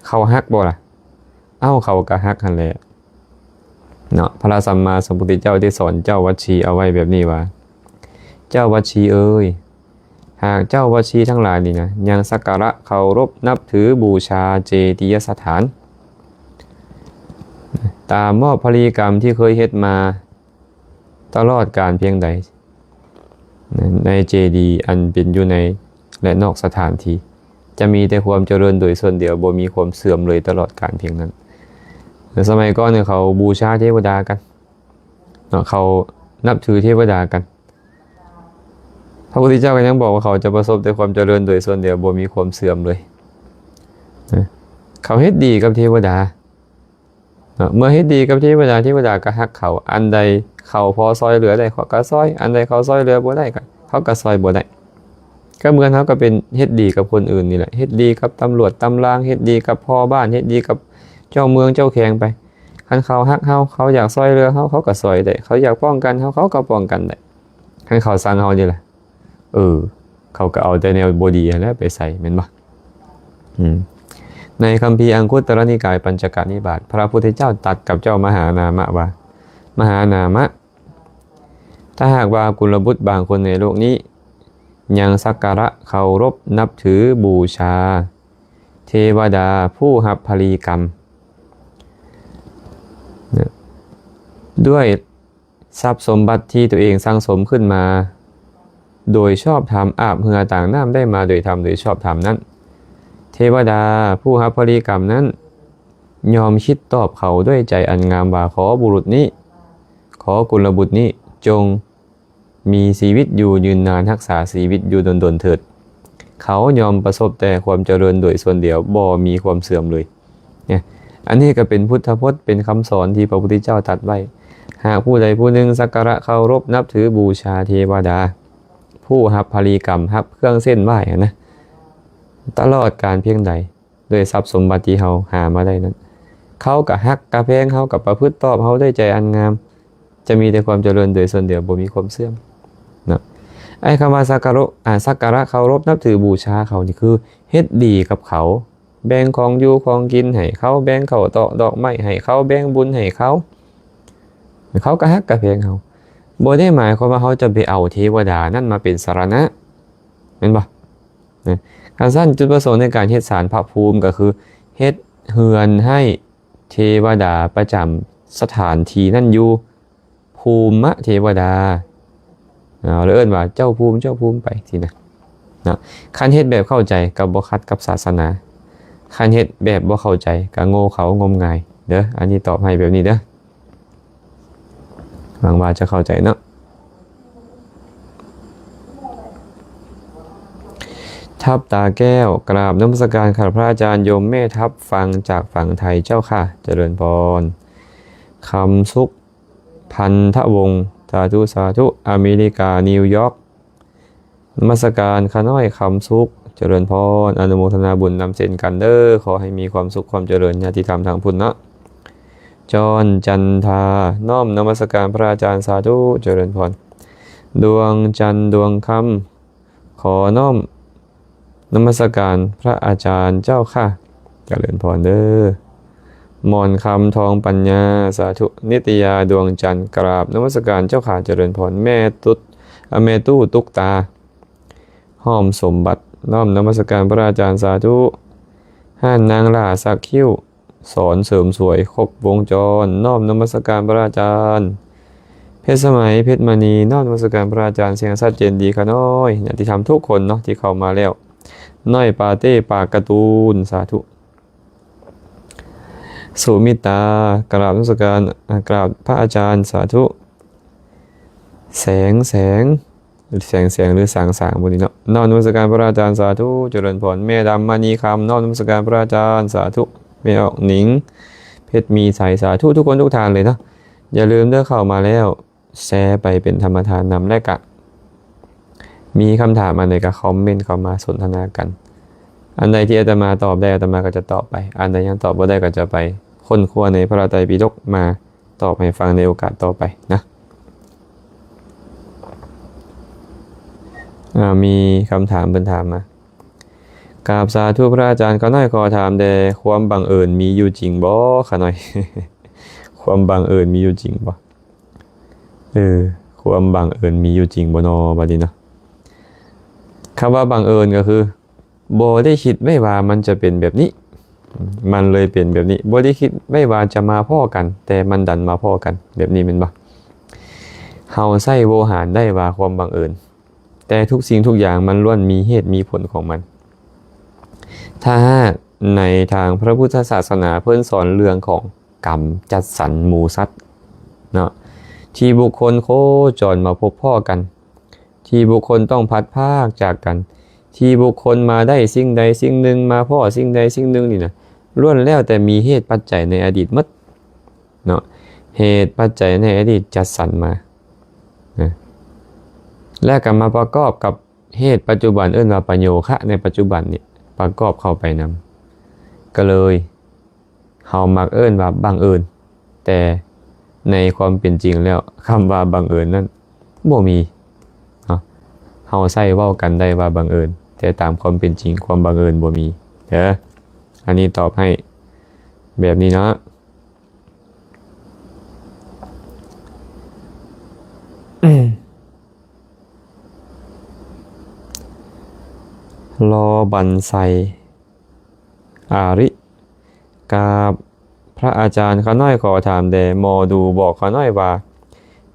ເຂົາຮັກບໍ່ລະ? ເອົ້າ ເຂົາກໍຮັກຫັ້ນແຫຼະເນາະ. ພະສຳມາສຳພຸດທະເຈົ້າໄດ້ສອນເຈົ້າວັດຊີເອົາໄວ້ແບບນີ້ວ່າ ເຈົ້າວັດຊີເອີຍ ຫາກເຈົ້າວັດຊີທັງຫຼາຍນີ້ນະ ຍັງສັກກາລະເຄົາລົບນັບຖືບູຊາເຈດີຍະສະຖານ ຕາມມອບພະລີກຳທີ່ເຄີຍເຮັດມາຕະຫຼອດການພຽງໃດ ໃນເຈດີອັນເປັນຢູ່ໃນ ແລະ ນອກສະຖານທີ່ ຈະມີແຕ່ຄວາມຈະເລີນໂດຍສ່ວນດຽວ ບໍ່ມີຄວາມເສື່ອມເລີຍຕະຫຼອດການພຽງນັ້ນ. ໃນສະໄໝກ່ອນເຂົາບູຊາເທວະດາກັນເນາະ ເຂົານັບຖືເທວະດາກັນ ພະພຸດທະເຈົ້າກໍຍັງບອກວ່າເຂົາຈະປະສົບແຕ່ຄວາມຈະເລີນໂດຍສ່ວນດຽວ ບໍ່ມີຄວາມເສື່ອມເລີຍນະ. ເຂົາເຮັດດີກັບເທວະດາເນາະ, ເມື່ອເຮັດດີກັບເທວະດາ ເທວະດາກໍຮັກເຂົາ, ອັນໃດເຂົາພໍຊ່ອຍເຫຼືອໄດ້ ເຂົາກໍຊ່ອຍ, ອັນໃດເຂົາຊ່ອຍເຫຼືອບໍ່ໄດ້ ກໍ ເຂົາກໍຊ່ອຍບໍ່ໄດ້. ກໍເໝືອນເຮົາກໍເປັນເຮັດດີກັບຄົນອື່ນນີ້ແຫຼະ, ເຮັດດີກັບຕຳຫຼວດຕຳລາງ, ເຮັດດີກັບພໍ່ບ້ານ, ເຮັດດີກັບເຈົ້າເມືອງເຈົ້າແຂວງໄປ. ຄັນເຂົາຮັກເຮົາ, ເຂົາຢາກຊ່ອຍເຫຼືອເຮົາ, ເຂົາກໍຊ່ອຍໄດ້, ເຂົາຢາກປ້ອງກັນເຮົາ, ເຂົາກໍປ້ອງກັນໄດ້. ຄັນເຂົາຊັງເຮົານີ້ລະ, ເອີ ເຂົາກໍເອົາແຕ່ແນວບໍ່ດີຫັ້ນແຫຼະໄປໃສ່ ແມ່ນບໍ່? ອືມ ໃນຄຳພີອັງຄຸດຕະລະນິກາຍ ປັນຈະກະນິບາດ ພະພຸດທະເຈົ້າຕັດກັບເຈົ້າມະຫານາມະວ່າ, ມະຫານາມະ, ຖ້າຫາກວ່າກຸນລະບຸດບາງຄົນໃນໂລກນີ້ ຍັງສັກກາລະເຄົາລົບນັບຖືບູຊາເທວະດາຜູ້ຮັບພະລີກຳ ນະ ດ້ວຍ ຊັບສົມບັດທີ່ຕົວເອງສັ່ງສົມຂຶ້ນມາໂດຍຊອບທຳ, ອາບເຫື່ອຕາງນ້ຳໄດ້ມາໂດຍທຳໂດຍຊອບທຳນັ້ນ, ເທວະດາຜູ້ຮັບພະລີກຳນັ້ນ ຍ່ອມຄິດຕອບເຂົາດ້ວຍໃຈອັນງາມວ່າ, ຂໍບຸລຸດນີ້, ຂໍກຸນລະບຸດນີ້ ຈົ່ງມີຊີວິດຢູ່ຍືນນານ, ຮັກສາຊີວິດຢູ່ດົນໆເຖີດ. ເຂົາຍ່ອມປະສົບແຕ່ຄວາມຈະເລີນໂດຍສ່ວນດຽວ, ບໍ່ມີຄວາມເສື່ອມເລີຍ. ເນຍ ອັນນີ້ກໍເປັນພຸດທະພົດ, ເປັນຄຳສອນທີ່ພະພຸດທະເຈົ້າຕັດໄວ້. ຫາກຜູ້ໃດຜູ້ໜຶ່ງສັກກາລະເຄົາລົບນັບຖືບູຊາເທວະດາ ຜູ້ຮັບພະລີກຳ, ຮັບເຄື່ອງເສັ້ນໄຫວ້ຫັ້ນນະ, ຕະຫຼອດການພຽງໃດ ດ້ວຍຊັບສົມບັດທີ່ເຮົາຫາມາໄດ້ນັ້ນ, ເຂົາກໍຮັກກໍແພງເຮົາ, ກໍປະພຶດຕອບເຮົາດ້ວຍໃຈອັນງາມ. ຈະມີແຕ່ຄວາມຈະເລີນໂດຍສ່ວນດຽວ, ບໍ່ມີຄວາມເສື່ອມເນາະ. ໄອ້ຄຳວ່າສັກກາໂລ ອາ ສັກກາລະເຄົາລົບນັບຖືບູຊາເຂົານີ້ ຄືເຮັດດີກັບເຂົາ, ແບ່ງຂອງຢູ່ຂອງກິນໃຫ້ເຂົາ, ແບ່ງເຂົ້າຕອກດອກໄມ້ໃຫ້ເຂົາ, ແບ່ງບຸນໃຫ້ເຂົາ, ເຂົາກໍຮັກກໍແພງເຮົາ. ບໍ່ໄດ້ໝາຍຄວາມວ່າເຮົາຈະໄປເອົາເທວະດານັ້ນມາເປັນສະລະນະ, ແມ່ນບໍ່? ນະ ຄັນຊັ້ນ ຈຸດປະສົງໃນການເຮັດສານພະພູມກໍຄືເຮັດເຮືອນໃຫ້ເທວະດາປະຈຳສະຖານທີ່ນັ້ນຢູ່, ພູມະເທວະດາ, ເອົາ ແລ້ວເອີ້ນວ່າເຈົ້າພູມ, ເຈົ້າພູມໄປຊີ້ນະ ເນາະ. ຄັນເຮັດແບບເຂົ້າໃຈກໍບໍ່ຂັດກັບສາສະໜາ, ຄັນເຮັດແບບບໍ່ເຂົ້າໃຈກໍໂງ່ເຂົາ, ງົມງາຍເດີ້. ອັນນີ້ຕອບໃຫ້ແບບນີ້ເດີ້. ຫວັງວ່າຈະເຂົ້າໃຈເນາະ. ທັບຕາແກ້ວ, ກາບນະມັດສະການ ຄັບພະອາຈານ, ໂຍມແມ່ທັບ ຟັງຈາກຝັ່ງໄທເຈົ້າຄ່ະ. ຈະເລີນພອນ. ຄຳສຸກ ພັນທະວົງ, ສາທຸ ສາທຸ. ອາເມລິກາ, ນິວຢອກ. ນະມັດສະການຂ້ານ້ອຍຄຳສຸກ, ຈະເລີນພອນ, ອະນຸໂມທະນາບຸນນຳເຊັ່ນກັນເດີ້. ຂໍໃຫ້ມີຄວາມສຸກຄວາມຈະເລີນ, ຍາດຕິທຳທາງພຸດເນາະ. ຈອນ ຈັນທາ, ນ້ອມນະມັດສະການພະອາຈານ, ສາທຸ, ຈະເລີນພອນ. ດວງຈັນ ດວງຄຳ, ຂໍນ້ອມນະມັດສະການພະອາຈານເຈົ້າຄ່ະ. ຈະເລີນພອນເດີ້. ໝອນຄຳ ທອງປັນຍາ, ສາທຸ. ນິດຕະຍາ ດວງຈັນ, ກາບນະມັດສະການເຈົ້າຄ່ະ. ຈະເລີນພອນ. ແມ່ຕຸດ ອາ ແມ່ຕູ້ ຕຸກຕາ, ຫອມສົມບັດ, ນ້ອມນະມັດສະການພະອາຈານ, ສາທຸ. ຮ້ານນາງຫຼ້າ ສັກຄິ້ວ, ສອນເສີມສວຍ ຄົບວົງຈອນ, ນ້ອມນະມັດສະການພະອາຈານ. ເພັດສະໄໝ ເພັດມະນີ, ນ້ອມນະມັດສະການພະອາຈານ. ສຽງສັດ ເຈນດີ ຂະນ້ອຍ, ຍາດຕິທຳທຸກຄົນເນາະ ທີ່ເຂົ້າມາແລ້ວ. ນ້ອຍປາເຕ້ ປາກກາຕູນ, ສາທຸ. ສຸມິດຕາ, ກາບນະມັດສະການ, ອາ, ກາບພະອາຈານ, ສາທຸ. ແສງ ແສງ, ແສງ ແສງ ຫຼື ສາງ ສາງ ບໍ່ນີ້ເນາະ. ນ້ອມນະມັດສະການພະອາຈານ, ສາທຸ, ຈະເລີນພອນ. ແມ່ດຳ ມະນີຄຳ, ນ້ອມນະມັດສະການພະອາຈານ, ສາທຸ. ແມ່ອອກ ໜິງ ເພັດມີໄຊ, ສາທຸ ທຸກຄົນທຸກທ່ານເລີຍເນາະ. ຢ່າລືມເດີ້ ເຂົ້າມາແລ້ວ ແຊໄປເປັນທຳມະທານນຳ ແລະກະມີຄຳຖາມອັນໃດກະຄອມເມັນເຂົ້າມາສົນທະນາກັນ. ອັນໃດທີ່ອາດຕະມາຕອບໄດ້ ອາດຕະມາກໍຈະຕອບໄປ, ອັນໃດຍັງຕອບບໍ່ໄດ້ກໍຈະໄປຄົ້ນຄວ້າໃນພະໄຕປິດົກມາຕອບໃຫ້ຟັງໃນໂອກາດຕໍ່ໄປນະ. ອາ ມີຄຳຖາມເພິ່ນຖາມມາ. ກາບສາທຸພະອາຈານ, ຂ້ານ້ອຍຂໍຖາມແດ່, ຄວາມບັງເອີນມີຢູ່ຈິງບໍ່? ຂ້ານ້ອຍ ຄວາມບັງເອີນມີຢູ່ຈິງບໍ່? ເອີ ຄວາມບັງເອີນມີຢູ່ຈິງບໍ່ນໍ ບາດນີ້ເນາະ? ຄຳວ່າບັງເອີນກໍຄື ບໍ່ໄດ້ຄິດໄວ້ວ່າມັນຈະເປັນແບບນີ້, ມັນເລີຍເປັນແບບນີ້. ບໍ່ໄດ້ຄິດໄວ້ວ່າຈະມາພໍ້ກັນ, ແຕ່ມັນດັນມາພໍ້ກັນ ແບບນີ້ແມ່ນບໍ່? ເຮົາໃຊ້ໂວຫານໄດ້ວ່າຄວາມບັງເອີນ, ແຕ່ທຸກສິ່ງທຸກຢ່າງມັນລ້ວນມີເຫດມີຜົນຂອງມັນ. ຖ້າຫາກໃນທາງພະພຸດທະສາສະໜາເພິ່ນສອນເລື່ອງຂອງກຳຈັດສັນໝູສັດເນາະ, ທີ່ບຸກຄົນໂຄຈອນມາພົບພໍ້ກັນ, ທີ່ບຸກຄົນຕ້ອງພັດພາກຈາກກັນ, ທີ່ບຸກຄົນມາໄດ້ສິ່ງໃດສິ່ງໜຶ່ງ, ມາພໍ້ສິ່ງໃດສິ່ງໜຶ່ງນີ້ນະ, ລ້ວນແລ້ວແຕ່ມີເຫດປັດໄຈໃນອະດີດໝົດເນາະ, ເຫດປັດໄຈໃນອະດີດຈັດສັນມານະ, ແລ້ວກໍມາປະກອບກັບເຫດປັດຈຸບັນ, ເອີ້ນວ່າປະໂຍຄະໃນປັດຈຸບັນນີ້ ປະກອບເຂົ້າໄປນຳ, ກໍເລີຍ ເຮົາມັກເອີ້ນວ່າບັງເອີນ, ແຕ່ໃນຄວາມເປັນຈິງແລ້ວ ຄຳວ່າບັງເອີນນັ້ນບໍ່ມີເນາະ. ເຮົາໃຊ້ເວົ້າກັນໄດ້ວ່າບັງເອີນ, ແຕ່ຕາມຄວາມເປັນຈິງ ຄວາມບັງເອີນບໍ່ມີເດີ. ອັນນີ້ຕອບໃຫ້ແບບນີ້ເນາະ. ລໍບັນໄຊ ອາລິ ກາບພະອາຈານ, ຂ້ານ້ອຍຂໍຖາມແດ່, ໝໍດູບອກຂ້ານ້ອຍວ່າ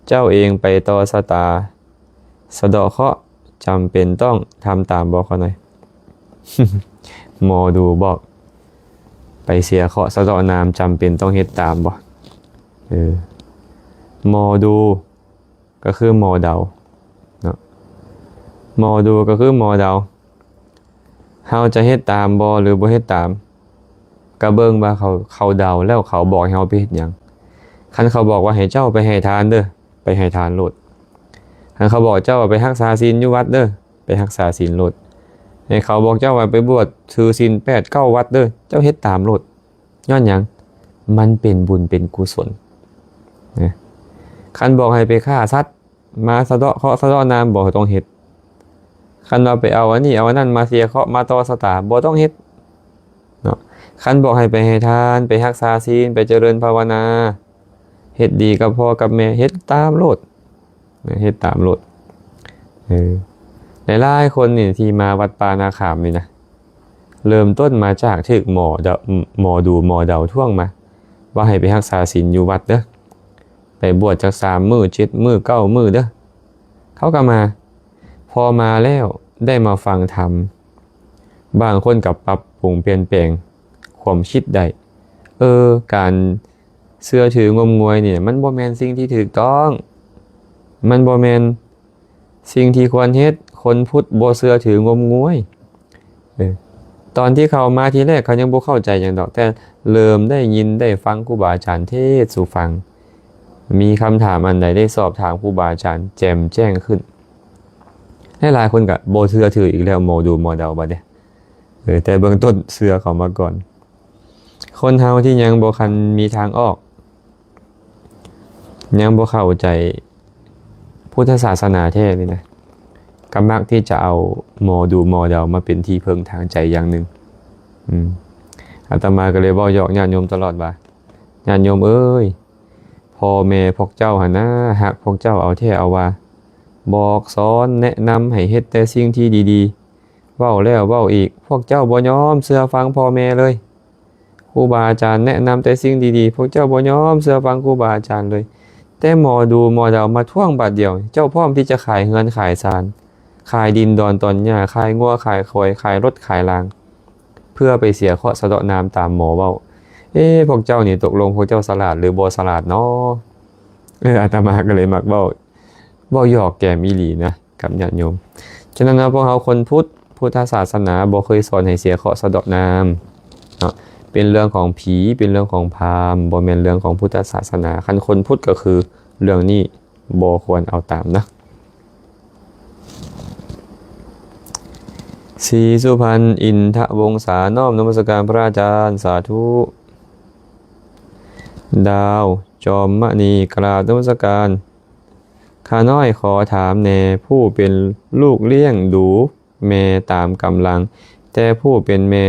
ເຈົ້າເອງໄປຕໍ່ຊະຕາສະເດາະເຄາະ ຈຳເປັນຕ້ອງທຳຕາມບໍ່ຂ້ານ້ອຍ? ໝໍດູບອກ ໄປເສຍເຄາະສະເດາະນາມ ຈຳເປັນຕ້ອງເຮັດຕາມບໍ່? ເອີ ໝໍດູ ກໍຄືໝໍເດົາເນາະ, ໝໍດູກໍຄືໝໍເດົາ. ເຮົາຈະເຮັດຕາມບໍ່ ຫຼື ບໍ່ເຮັດຕາມ ກໍເບິ່ງວ່າເຂົາ ເຂົາເດົາແລ້ວເຂົາບອກໃຫ້ເຮົາໄປເຮັດຫຍັງ. ຄັນເຂົາບອກວ່າໃຫ້ເຈົ້າໄປໃຫ້ທານເດີ, ໄປໃຫ້ທານໂລດ. ຄັນເຂົາບອກເຈົ້າວ່າໄປຮັກສາສິນຢູ່ວັດເດີ, ໄປຮັກສາສິນໂລດ. ໃຫ້ເຂົາບອກເຈົ້າວ່າໄປບວດຖືສິນແປດເກົ້າວັດເດີ, ເຈົ້າເຮັດຕາມໂລດ. ຍ້ອນຫຍັງ? ມັນເປັນບຸນເປັນກຸສົນນະ. ຄັນບອກໃຫ້ໄປຂ້າສັດ ມາສະເດາະເຄາະສະເດາະນາມ ບໍ່ຕ້ອງເຮັດ. ຄັນວ່າໄປເອົາອັນນີ້ເອົາອັນນັ້ນມາເສຍເຄາະມາຕໍ່ຊະຕາ ບໍ່ຕ້ອງເຮັດເນາະ. ຄັນບອກໃຫ້ໄປໃຫ້ທານ ໄປຮັກສາສິນ ໄປຈະເລີນພາວະນາ ເຮັດດີກັບພໍ່ກັບແມ່ ເຮັດຕາມໂລດນະ, ເຮັດຕາມໂລດ. ເອີ ຫຼາຍໆຄົນນີ້ທີ່ມາວັດປ່ານາຂາມນີ້ນະ ເລີ່ມຕົ້ນມາຈາກຖືກໝໍເດົາ ໝໍດູໝໍເດົາທ້ວງມາ ວ່າໃຫ້ໄປຮັກສາສິນຢູ່ວັດເດີ, ໄປບວດຈັກສາມມື້ ເຈັດມື້ ເກົ້າມື້ເດີ. ເຂົາກໍມາ, ພໍມາແລ້ວໄດ້ມາຟັງທຳ, ບາງຄົນກໍປັບປຸງປ່ຽນແປງຄວາມຄິດໄດ້. ເອີ ການເຊື່ອຖືງົມງວາຍນີ້ ມັນບໍ່ແມ່ນສິ່ງທີ່ຖືກຕ້ອງ, ມັນບໍ່ແມ່ນ ສິ່ງທີ່ຄວນເຮັດ, ຄົນພຸດບໍ່ເຊື່ອຖືງົມງວາຍ. ເອີ ຕອນທີ່ເຂົ້າມາທີແລກເຂົາຍັງບໍ່ເຂົ້າໃຈຫຍັງດອກ, ແຕ່ເລີ່ມໄດ້ຍິນໄດ້ຟັງຄູບາອາຈານເທດສູ່ຟັງ, ມີຄຳຖາມອັນໃດໄດ້ສອບຖາມຄູບາອາຈານແຈ່ມແຈ້ງຂຶ້ນ. ຫຼາຍໆຄົນກໍບໍ່ເຊື່ອຖືອີກແລ້ວ, ໝໍດູໝໍເດົາບັດນີ້. ເອີ ແຕ່ເບື້ອງຕົ້ນເຊື່ອເຂົາມາກ່ອນ. ຄົນເຮົາທີ່ຍັງບໍ່ທັນມີທາງອອກ, ຍັງບໍ່ເຂົ້າໃຈພຸດທະສາສະໜາແທ້ນີ້ນະ, ກໍມັກທີ່ຈະເອົາໝໍດູໝໍເດົາມາເປັນທີ່ເພິ່ງທາງໃຈຢ່າງໜຶ່ງ. ອາດຕະມາກໍເລີຍເວົ້າຫຍອກຍາດໂຍມຕະຫຼອດວ່າ, ຍາດໂຍມເອີຍ, ພໍ່ແມ່ພວກເຈົ້າຫັ້ນນະ ຮັກພວກເຈົ້າເອົາແທ້ເອົາວ່າ, ບອກສອນແນະນຳໃຫ້ເຮັດແຕ່ສິ່ງທີ່ດີໆ. ເວົ້າແລ້ວເວົ້າອີກ, ພວກເຈົ້າບໍ່ຍອມເຊື່ອຟັງພໍ່ແມ່ເລີຍ. ຄູບາອາຈານແນະນຳແຕ່ສິ່ງດີໆ, ພວກເຈົ້າບໍ່ຍອມເຊື່ອຟັງຄູບາອາຈານເລີຍ. ແຕ່ໝໍດູໝໍເດົາມາທ້ວງບາດດຽວ, ເຈົ້າພ້ອມທີ່ຈະຂາຍເຮືອນຂາຍຊານ, ຂາຍດິນດອນຕອນຫຍ້າ, ຂາຍງົວຂາຍຄວາຍ, ຂາຍລົດຂາຍລາງ, ເພື່ອໄປເສຍເຄາະສະເດາະນາມຕາມໝໍເວົ້າ. ເອ ພວກເຈົ້ານີ້ຕົກລົງພວກເຈົ້າສະຫຼາດ ຫຼື ບໍ່ສະຫຼາດນໍ? ເອີ ອາດຕະມາກໍເລີຍມັກເວົ້າ ເວົ້າຫຍອກແກມອີ່ຫຼີນະ ກັບຍາດໂຍມ. ສະນັ້ນແລ້ວ ພວກເຮົາຄົນພຸດ, ພຸດທະສາສະໜາບໍ່ເຄີຍສອນໃຫ້ເສຍເຄາະສະເດາະນາມເນາະ. ເປັນເລື່ອງຂອງຜີ, ເປັນເລື່ອງຂອງພາມ, ບໍ່ແມ່ນເລື່ອງຂອງພຸດທະສາສະໜາ. ຄັນຄົນພຸດກໍຄືເລື່ອງນີ້ບໍ່ຄວນເອົາຕາມນະ. ສີສຸພັນ ອິນທະວົງສາ, ນ້ອມນະມັດສະການພະອາຈານ, ສາທຸ. ດາວຈອມມະນີ, ກະລາບນະມັດສະການ. ຂ້ານ້ອຍຂໍຖາມແດ່, ຜູ້ເປັນລູກລ້ຽງດູແມ່ຕາມກຳລັງ, ແຕ່ຜູ້ເປັນແມ່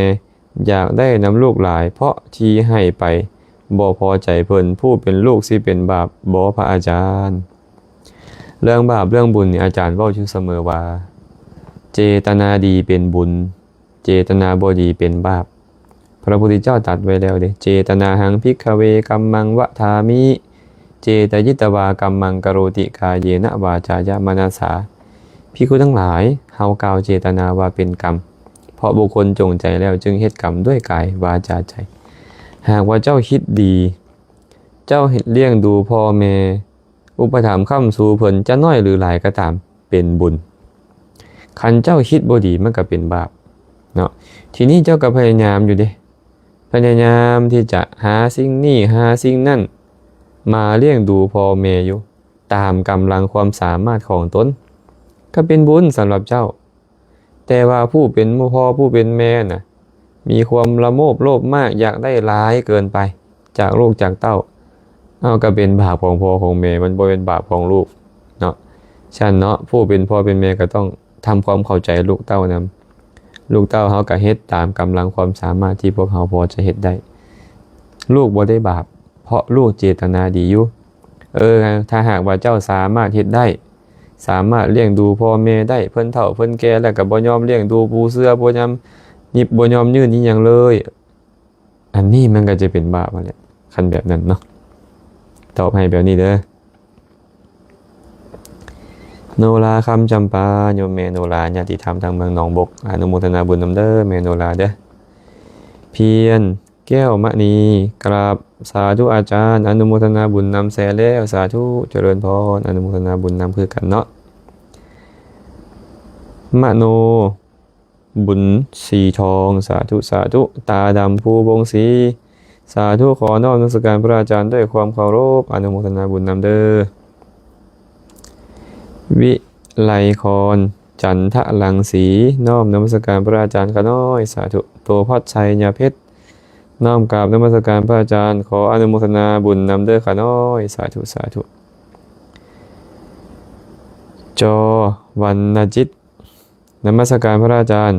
ຢາກໄດ້ນຳລູກຫຼາຍ ເພາະທີ່ໃຫ້ໄປບໍ່ພໍໃຈເພິ່ນ, ຜູ້ເປັນລູກຊິເປັນບາບບໍ່ພະອາຈານ? ເລື່ອງບາບເລື່ອງບຸນນີ້ ອາຈານເວົ້າຢູ່ສະເໝີວ່າ ເຈຕະນາດີເປັນບຸນ, ເຈຕະນາບໍ່ດີເປັນບາບ. ພະພຸດທະເຈົ້າຕັດໄວ້ແລ້ວເດ້, ເຈຕະນາຫັງ ພິກຂະເວ ກຳມັງ ວະຖາມິ, ເຈຕະຍິດຕະວາ ກຳມັງ ກະໂຣຕິ ກາເຍນະ ວາຈາຍະ ມະນະສາ. ພິກຂຸທັງຫຼາຍ, ເຮົາກ່າວເຈຕະນາວ່າເປັນກຳ, ເພາະບຸກຄົນຈົງໃຈແລ້ວຈຶ່ງເຮັດກຳດ້ວຍກາຍ ວາຈາ ໃຈ. ຫາກວ່າເຈົ້າຄິດດີ, ເຈົ້າເຮັດລ້ຽງດູພໍ່ແມ່, ອຸປະຖຳຄ້ຳຊູເພິ່ນ ຈະໜ້ອຍຫຼືຫຼາຍກໍຕາມ ເປັນບຸນ. ຄັນເຈົ້າຄິດບໍ່ດີ ມັນກໍເປັນບາບເນາະ. ທີນີ້ເຈົ້າກໍພະຍາຍາມຢູ່ເດ້ ພະຍາຍາມທີ່ຈະຫາສິ່ງນີ້ຫາສິ່ງນັ້ນ ມາລ້ຽງດູພໍ່ແມ່ຢູ່ ຕາມກຳລັງຄວາມສາມາດຂອງຕົນ ກໍເປັນບຸນສຳລັບເຈົ້າ. ແຕ່ວ່າຜູ້ເປັນພໍ່ຜູ້ເປັນແມ່ນະ ມີຄວາມລະໂມບໂລບມາກ ຢາກໄດ້ຫຼາຍເກີນໄປຈາກລູກຈາກເຕົ້າ ເອົາ ກໍເປັນບາບຂອງພໍ່ຂອງແມ່ ມັນບໍ່ແມ່ນບາບຂອງລູກເນາະ. ຊັ້ນເນາະ ຜູ້ເປັນພໍ່ເປັນແມ່ກໍຕ້ອງທຳຄວາມເຂົ້າໃຈລູກເຕົ້ານຳ. ລູກເຕົ້າເຮົາກໍເຮັດຕາມກຳລັງຄວາມສາມາດທີ່ພວກເຮົາພໍຈະເຮັດໄດ້. ລູກບໍ່ໄດ້ບາບ ເພາະລູກເຈດຕະນາດີຢູ່. ເອີ ຖ້າຫາກວ່າເຈົ້າສາມາດເຮັດໄດ້ ສາມາດລ້ຽງດູພໍ່ແມ່ໄດ້ ເພິ່ນເຖົ້າເພິ່ນແກ່ແລ້ວກໍບໍ່ຍອມລ້ຽງດູປູເສື່ອ ບໍ່ຍອມຫຍິບ ບໍ່ຍອມຍື່ນອີ່ຫຍັງເລີຍ ອັນນີ້ມັນກໍຈະເປັນບາບຫັ້ນແຫຼະ ຄັນແບບນັ້ນເນາະ. ຕອບໃຫ້ແບບນີ້ເດີ ໂນລາ ຄຳຈຳປາ ໂຍມແມ່ໂນລາ ຍາດຕິທຳທາງເມືອງໜອງບົກ ອະນຸໂມທະນາບຸນນຳເດີ ແມ່ໂນລາເດີ. ພຽນ ແກ້ວມະນີ ກາບສາທຸອາຈານ ອະນຸໂມທະນາບຸນນຳແຊແລ້ວ ສາທຸ ຈະເລີນພອນ ອະນຸໂມທະນາບຸນນຳຄືກັນເນາະ. ມະໂນ ບຸນສີທອງ ສາທຸ ສາທຸ. ຕາດຳ ພູວົງສີ ສາທຸ ຂໍນ້ອມນະມັດສະການພະອາຈານດ້ວຍຄວາມເຄົາລົບ ອະນຸໂມທະນາບຸນນຳເດີ. ວິໄລຄອນ ຈັນທະລັງສີ ນ້ອມນະມັດສະການພະອາຈານຂ້ານ້ອຍ ສາທຸ. ໂຕພັດໄຊຍາເພັດ ນ້ອມກາບນະມັດສະການພະອາຈານ ຂໍອະນຸໂມທະນາບຸນນຳເດີຂ້ານ້ອຍ ສາທຸ ສາທຸ. ຈໍວັນນະຈິດ ນະມັດສະການພະອາຈານ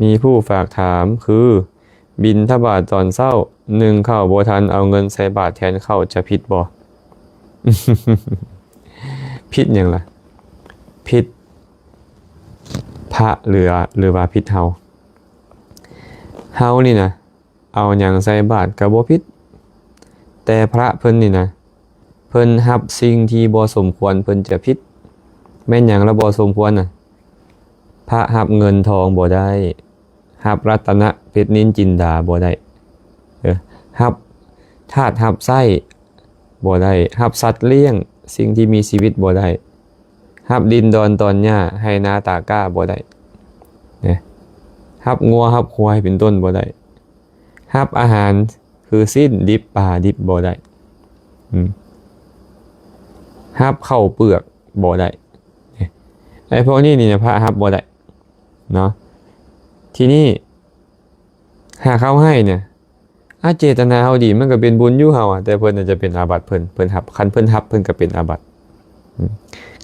ມີຜູ້ຝາກຖາມຄື ບິນທະບາດຕອນເຊົ້າ ໜຶ້ງເຂົ້າບໍ່ທັນ ເອົາເງິນໃສ່ບາດແທນເຂົ້າ ຈະຜິດບໍ່? ຜິດຫຍັງລະ? ຜິດພະ ຫຼື ຫຼືວ່າຜິດເຮົາ? ເຮົານີ້ນະ ເອົາຫຍັງໃສ່ບາດກໍບໍ່ຜິດ ແຕ່ພະເພິ່ນນີ້ນະ ເພິ່ນຮັບສິ່ງທີ່ບໍ່ສົມຄວນ ເພິ່ນຈະຜິດ. ແມ່ນຫຍັງລະບໍ່ສົມຄວນນະ? ພະຮັບເງິນທອງບໍ່ໄດ້ ຮັບລັດຕະນະເພັດນິນຈິນດາບໍ່ໄດ້ ເອີ ຮັບທາດຮັບໃຊ້ບໍ່ໄດ້ ຮັບສັດລ້ຽງ ສິ່ງທີ່ມີຊີວິດບໍ່ໄດ້ ຮັບດິນດອນຕອນຫຍ້າໄຮ່ນາຕາກ້າບໍ່ໄດ້ ນະ ຮັບງົວຮັບຄວາຍເປັນຕົ້ນບໍ່ໄດ້ ຮັບອາຫານຄືຊີ້ນດິບປາດິບບໍ່ໄດ້ ອືມ ຮັບເຂົ້າເປືອກບໍ່ໄດ້ ໄອ້ພວກນີ້ນີ້ນະ ພະຮັບບໍ່ໄດ້ເນາະ. ທີນີ້ຫາກເຮົາໃຫ້ນະ ອາ ເຈດຕະນາເຮົາດີ ມັນກໍເປັນບຸນຢູ່ເຮົາອະ ແຕ່ເພິ່ນອາດຈະເປັນອາບັດ ເພິ່ນ ເພິ່ນຮັບ ຄັນເພິ່ນຮັບ ເພິ່ນກໍເປັນອາບັດ ອືມ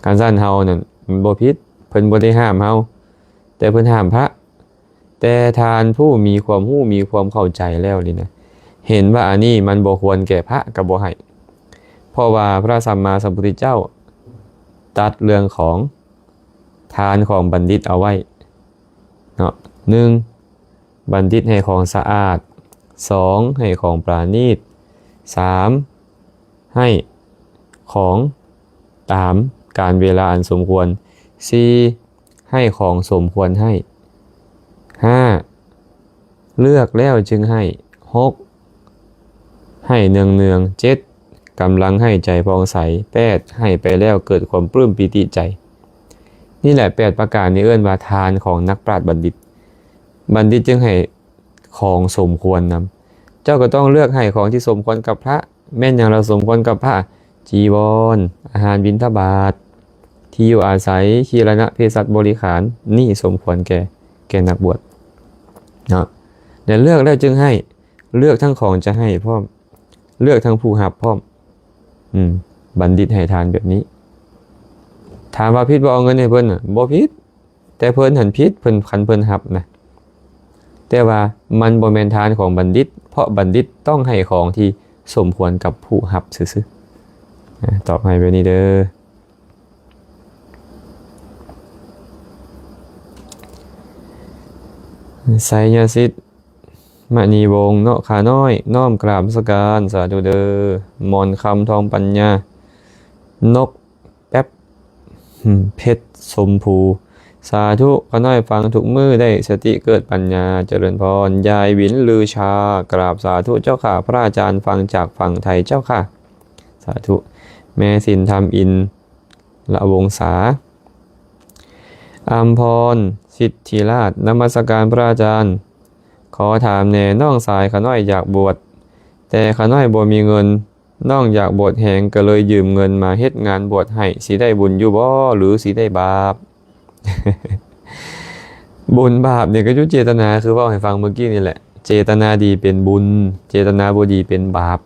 ຄັນຊັ້ນເຮົານັ້ນບໍ່ຜິດ ເພິ່ນບໍ່ໄດ້ຫ້າມເຮົາ ແຕ່ເພິ່ນຫ້າມພະ. ແຕ່ທ່ານຜູ້ມີຄວາມຮູ້ ມີຄວາມເຂົ້າໃຈແລ້ວນີ້ນະ ເຫັນວ່າອັນນີ້ມັນບໍ່ຄວນແກ່ພະ ກໍບໍ່ໃຫ້ ເພາະວ່າພະສຳມາສຳພຸດທະເຈົ້າຕັດເລື່ອງຂອງທານຂອງບັນດິດເອົາໄວ້ເນາະ. ໜຶ່ງ ບັນດິດໃຫ້ຂອງສະອາດ, ສອງ ໃຫ້ຂອງປານີດ, ສາມ ໃຫ້ຂອງຕາມການເວລາອັນສົມຄວນ, ສີ່ ໃຫ້ຂອງສົມຄວນໃຫ້, ຫ້າ ເລືອກແລ້ວຈຶ່ງໃຫ້, ຫົກ ໃຫ້ເນືອງໆ, ເຈັດ ກຳລັງໃຫ້ໃຈຜ່ອງໃສ, ແປດ ໃຫ້ໄປແລ້ວເກີດຄວາມປຶ້ມປີຕິໃຈ. ນີ້ແຫຼະ ແປດປະການນີ້ເອີ້ນວ່າທານຂອງນັກປາດບັນດິດ. ບັນດິດຈຶ່ງໃຫ້ຂອງສົມຄວນນຳ. ເຈົ້າກໍຕ້ອງເລືອກໃຫ້ຂອງທີ່ສົມຄວນກັບພະ. ແມ່ນຫຍັງລະສົມຄວນກັບພະ? ຈີວອນ, ອາຫານບິນທະບາດ, ທີ່ຢູ່ອາໄສ, ຄີລະນະເພສັດບໍລິຂານ, ນີ້ສົມຄວນແກ່ ແກ່ນັກບວດເນາະ. ແລະເລືອກແລ້ວຈຶ່ງໃຫ້, ເລືອກທັງຂອງຈະໃຫ້ພ້ອມ, ເລືອກທັງຜູ້ຮັບພ້ອມ. ອືມ ບັນດິດໃຫ້ທານແບບນີ້. ຖາມວ່າຜິດບໍ່ເອົາເງິນໃຫ້ເພິ່ນນະ? ບໍ່ຜິດ. ແຕ່ເພິ່ນຫັ້ນຜິດ ເພິ່ນ ຄັນເພິ່ນຮັບນະ. ແຕ່ວ່າມັນບໍ່ແມ່ນທານຂອງບັນດິດ, ເພາະບັນດິດຕ້ອງໃຫ້ຂອງທີ່ສົມຄວນກັບຜູ້ຮັບຊື່ໆ. ອາ ຕອບໃຫ້ແບບນີ້ເດີ. ໄຊຍະສິດ ມະນີວົງ ເນາະ ຂ້ານ້ອຍ ນ້ອມກາບນະມັດສະການ ສາທຸເດີ. ໝອນຄຳ ທອງປັນຍາ ນົກ ແປັບ ເພັດ ຊົມພູ ສາທຸ ຂ້ານ້ອຍຟັງທຸກມື້ ໄດ້ສະຕິເກີດປັນຍາ ຈະເລີນພອນ. ຍາຍຫວິນ ລືຊາ ກາບສາທຸເຈົ້າຂ້າ ພະອາຈານຟັງຈາກຝັ່ງໄທເຈົ້າຂ້າ ສາທຸ. ແມ່ສິນທຳ ອິນລະວົງສາ. ອຳພອນ ສິດທິລາດ ນະມັດສະການພະອາຈານ. ຂໍຖາມແດ່, ນ້ອງຊາຍຂ້ານ້ອຍຢາກບວດ, ແຕ່ຂ້ານ້ອຍບໍ່ມີເງິນ. ນ້ອງຢາກບວດແຮງ ກໍເລີຍຢືມເງິນມາເຮັດງານບວດໃຫ້, ຊິໄດ້ບຸນຢູ່ບໍ່ ຫຼື ຊິໄດ້ບາບ? ບຸນບາບນີ້ກໍຢູ່ເຈດຕະນາ, ຄືເວົ້າໃຫ້ຟັງເມື່ອກີ້ນີ້ແຫຼະ. ເຈດຕະນາດີເປັນບຸນ, ເຈດຕະນາບໍ່ດີເປັນບາບ.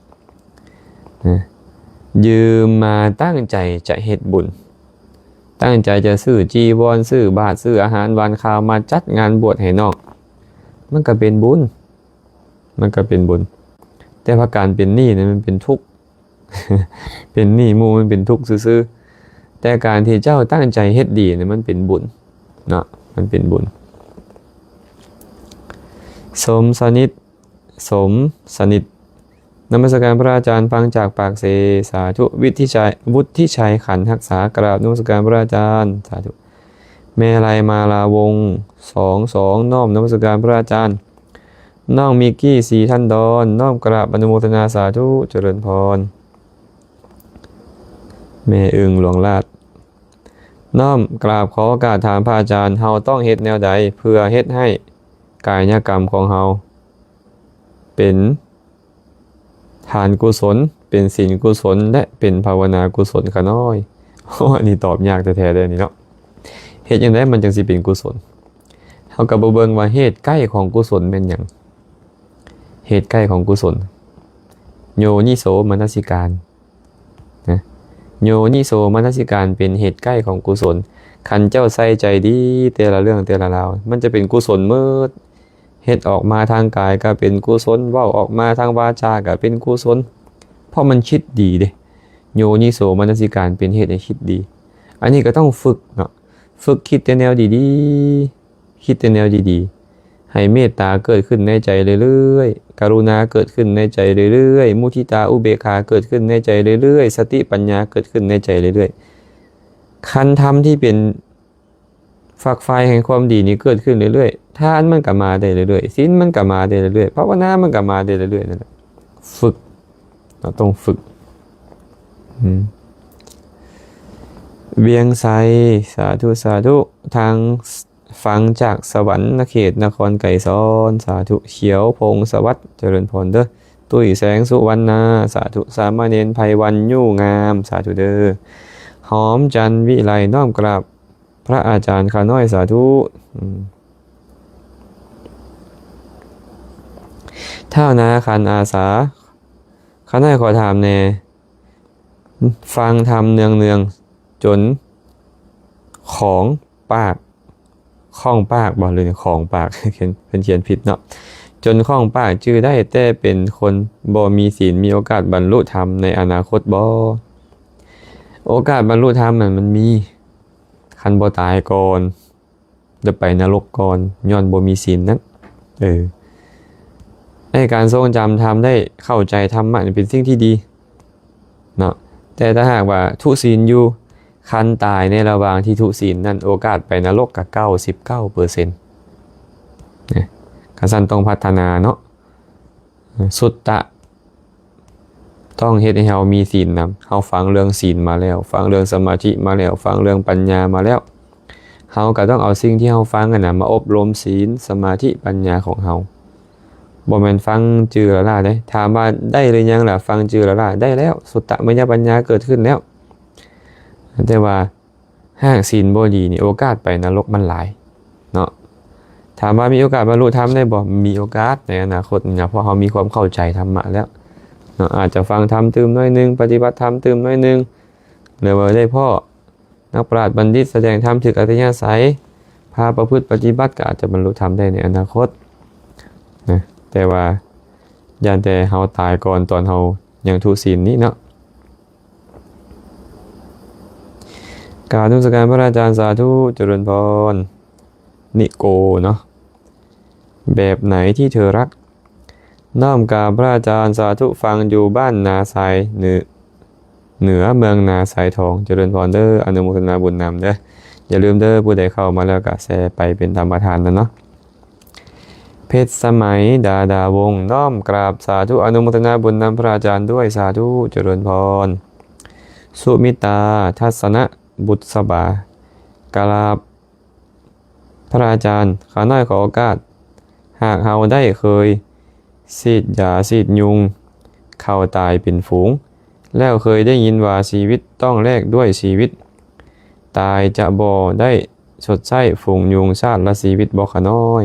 ນະ, ຢືມມາຕັ້ງໃຈຈະເຮັດບຸນ, ຕັ້ງໃຈຈະຊື້ຈີວອນ, ຊື້ບາດ, ຊື້ອາຫານຫວານຄາວ ມາຈັດງານບວດໃຫ້ນ້ອງ, ມັນກໍເປັນບຸນ, ມັນກໍເປັນບຸນ. ແຕ່ວ່າການເປັນໜີ້ນັ້ນມັນເປັນທຸກ, ເປັນໜີ້ໝູ່ມັນເປັນທຸກຊື່ໆ, ແຕ່ການທີ່ເຈົ້າຕັ້ງໃຈເຮັດດີນັ້ນມັນເປັນບຸນເນາະ, ມັນເປັນບຸນ. ສົມສະໜິດ, ສົມສະໜິດ ນະມັດສະການພະອາຈານ, ຟັງຈາກປາກເຊ, ສາທຸ. ວິທິໄຊ, ວຸດທິໄຊ ຂັນຮັກສາ, ກາບນະມັດສະການພະອາຈານ, ສາທຸ. ແມ່ໄລມາລາວົງ ສອງສອງ ນ້ອມນະມັດສະການພະອາຈານ. ນ້ອງມິກກີ່ ສີທັນດອນ, ນ້ອມກາບອະນຸໂມທະນາ, ສາທຸ ຈະເລີນພອນ. ແມ່ອຶ່ງ ຫຼວງລາດ, ນ້ອມກາບຂໍໂອກາດຖາມພະອາຈານ, ເຮົາຕ້ອງເຮັດແນວໃດເພື່ອເຮັດໃຫ້ກາຍະກຳຂອງເຮົາເປັນ ທານກຸສົນ, ເປັນສິນກຸສົນ ແລະ ເປັນພາວະນາກຸສົນຂະນ້ອຍ? ໂອ້ ອັນນີ້ຕອບຍາກແທ້ໆເດ້ນີ້ເນາະ. ເຮັດຈັ່ງໃດມັນຈັ່ງຊິເປັນກຸສົນ? ເຮົາກໍບໍ່ເບິ່ງວ່າເຫດໃກ້ຂອງກຸສົນແມ່ນຫຍັງ? ເຫດໃກ້ຂອງກຸສົນ ໂຍນິໂສມະນະສິການນະ, ໂຍນິໂສມະນະສິການເປັນເຫດໃກ້ຂອງກຸສົນ. ຄັນເຈົ້າໃສ່ໃຈດີແຕ່ລະເລື່ອງແຕ່ລະລາວ ມັນຈະເປັນກຸສົນໝົດ. ເຮັດອອກມາທາງກາຍກໍເປັນກຸສົນ, ເວົ້າອອກມາທາງວາຈາກໍເປັນກຸສົນ, ເພາະມັນຄິດດີເດ້. ໂຍນິໂສມະນະສິການເປັນເຫດໃຫ້ຄິດດີ. ອັນນີ້ກໍຕ້ອງຝຶກເນາະ, ຝຶກຄິດແຕ່ແນວດີໆ, ຄິດແຕ່ແນວດີໆ. ໃຫ້ເມດຕາເກີດຂຶ້ນໃນໃຈເລື້ອຍໆ, ກະລຸນາເກີດຂຶ້ນໃນໃຈເລື້ອຍໆ, ມຸທິຕາອຸເບກຂາເກີດຂຶ້ນໃນໃຈເລື້ອຍໆ, ສະຕິປັນຍາເກີດຂຶ້ນໃນໃຈເລື້ອຍໆ. ຄັນທຳທີ່ເປັນ ຝັກໃຝ່ແຫ່ງຄວາມດີນີ້ເກີດຂຶ້ນເລື້ອຍໆ, ທານມັນກໍມາໄດ້ເລື້ອຍໆ, ສິນມັນກໍມາໄດ້ເລື້ອຍໆ, ພາວະນາມັນກໍມາໄດ້ເລື້ອຍໆ ນັ້ນແຫຼະ. ຝຶກ, ເຮົາຕ້ອງຝຶກ. ອືມ. ວຽງໄຊ, ສາທຸ ສາທຸ. ທາງ ຟັງຈາກສະຫວັນນະເຂດນະຄອນໄກສອນ, ສາທຸ. ຂຽວ ພົງສະຫວັດ, ຈະເລີນພອນເດີ. ຕຸ້ຍ ແສງສຸວັນນາ, ສາທຸ. ສາມະເນນ ໄພວັນ ຍູ້ງາມ, ສາທຸເດີ. ຫອມຈັນ ວິໄລ, ນ້ອມກາບ ພະອາຈານຂ້ານ້ອຍ ສາທຸ. ອືມ. ທ້າວນາຄັນອາສາ, ຂ້ານ້ອຍຂໍຖາມແດ່, ຟັງທຳເນືອງໆ ຈົນຂອງປາກ, ຂອງປາກບໍ ຫຼືຂອງປາກ? ເພິ່ນຂຽນຜິດເນາະ. ຈົນຂອງປາກຈື່ໄດ້ແຕ່ເປັນຄົນບໍ່ມີສິນ, ມີໂອກາດບັນລຸທຳໃນອະນາຄົດບໍ? ໂອກາດບັນລຸທຳນັ້ນມັນມີ, ຄັນບໍ່ຕາຍກ່ອນ ແລ້ວໄປນະລົກກ່ອນ ຍ້ອນບໍ່ມີສິນນັ້ນ. ເອີ ໃນການຊົງຈຳທຳໄດ້ ເຂົ້າໃຈທຳມະນີ້ເປັນສິ່ງທີ່ດີເນາະ, ແຕ່ຖ້າຫາກວ່າທຸສິນຢູ່ ຄັນຕາຍໃນລະຫວ່າງທີ່ທຸສິນນັ້ນ ໂອກາດໄປນະລົກກໍເກົ້າສິບເກົ້າເປີເຊັນນະ. ຄັນຊັ້ນຕ້ອງພັດທະນາເນາະ. ສຸດຕະ ຕ້ອງເຮັດໃຫ້ເຮົາມີສິນນຳ. ເຮົາຟັງເລື່ອງສິນມາແລ້ວ, ຟັງເລື່ອງສະມາທິມາແລ້ວ, ຟັງເລື່ອງປັນຍາມາແລ້ວ, ເຮົາກໍຕ້ອງເອົາສິ່ງທີ່ເຮົາຟັງນັ້ນນະ ມາອົບຮົມສິນ, ສະມາທິ, ປັນຍາຂອງເຮົາ. ບໍ່ແມ່ນຟັງຈື່ລ້າໆເດ້. ຖາມວ່າໄດ້ຫຼືຍັງລະ? ຟັງຈື່ລ້າໆ ໄດ້ແລ້ວ, ສຸດຕະມະຍະປັນຍາເກີດຂຶ້ນແລ້ວ. ແຕ່ວ່າ ຫາກສິນບໍ່ດີນີ້ ໂອກາດໄປນະລົກມັນຫຼາຍເນາະ. ຖາມວ່າມີໂອກາດບັນລຸທຳໄດ້ບໍ່? ມີໂອກາດໃນອະນາຄົດນີ້ນະ, ເພາະເຮົາມີຄວາມເຂົ້າໃຈທຳມະແລ້ວເນາະ. ອາດຈະຟັງທຳຕື່ມໜ້ອຍໜຶ່ງ, ປະຕິບັດທຳຕື່ມໜ້ອຍໜຶ່ງ, ຫຼືວ່າໄດ້ພໍ້ນັກປາດບັນດິດສະແດງທຳຖືກອັດທະຍາໄສ, ພາປະພຶດປະຕິບັດ ກໍອາດຈະບັນລຸທຳໄດ້ໃນອະນາຄົດນະ. ແຕ່ວ່າຢ້ານແຕ່ເຮົາຕາຍກ່ອນຕອນເຮົາຍັງທຸສິນນີ້ເນາະ. ກາບນະມັດສະການພະອາຈານ ສາທຸ ຈະເລີນພອນ. ນິໂກເນາະ, ແບບໄຫນທີ່ເທີລັກ? ນ້ອມກາບພະອາຈານ ສາທຸ. ຟັງຢູ່ບ້ານນາຊາຍເໜືອ, ເໜືອເມືອງນາຊາຍທອງ. ຈະເລີນພອນເດີ, ອະນຸໂມທະນາບຸນນຳເດີ. ຢ່າລືມເດີ, ຜູ້ໃດເຂົ້າມາແລ້ວກໍແຊໄປເປັນທຳປະທານນຳເນາະ. ເພັດສະໄໝ ດາດາວົງ ນ້ອມກາບສາທຸ ອະນຸໂມທະນາບຸນນຳພະອາຈານດ້ວຍ ສາທຸ ຈະເລີນພອນ. ສຸມິຕາ ທັດສະນະ ບຸດສະບາ ກາບ ພະອາຈານ, ຂ້ານ້ອຍຂໍໂອກາດ, ຫາກເຮົາໄດ້ເຄີຍສີດຢາສີດຍຸງເຂົ້າຕາຍເປັນຝູງ ແລ້ວເຄີຍໄດ້ຍິນວ່າຊີວິດຕ້ອງແລກດ້ວຍຊີວິດ, ຕາຍຈະບໍ່ໄດ້ຊົດໃຊ້ຝູງຍຸງຊາດລະຊີວິດບໍ່ຂ້ານ້ອຍ?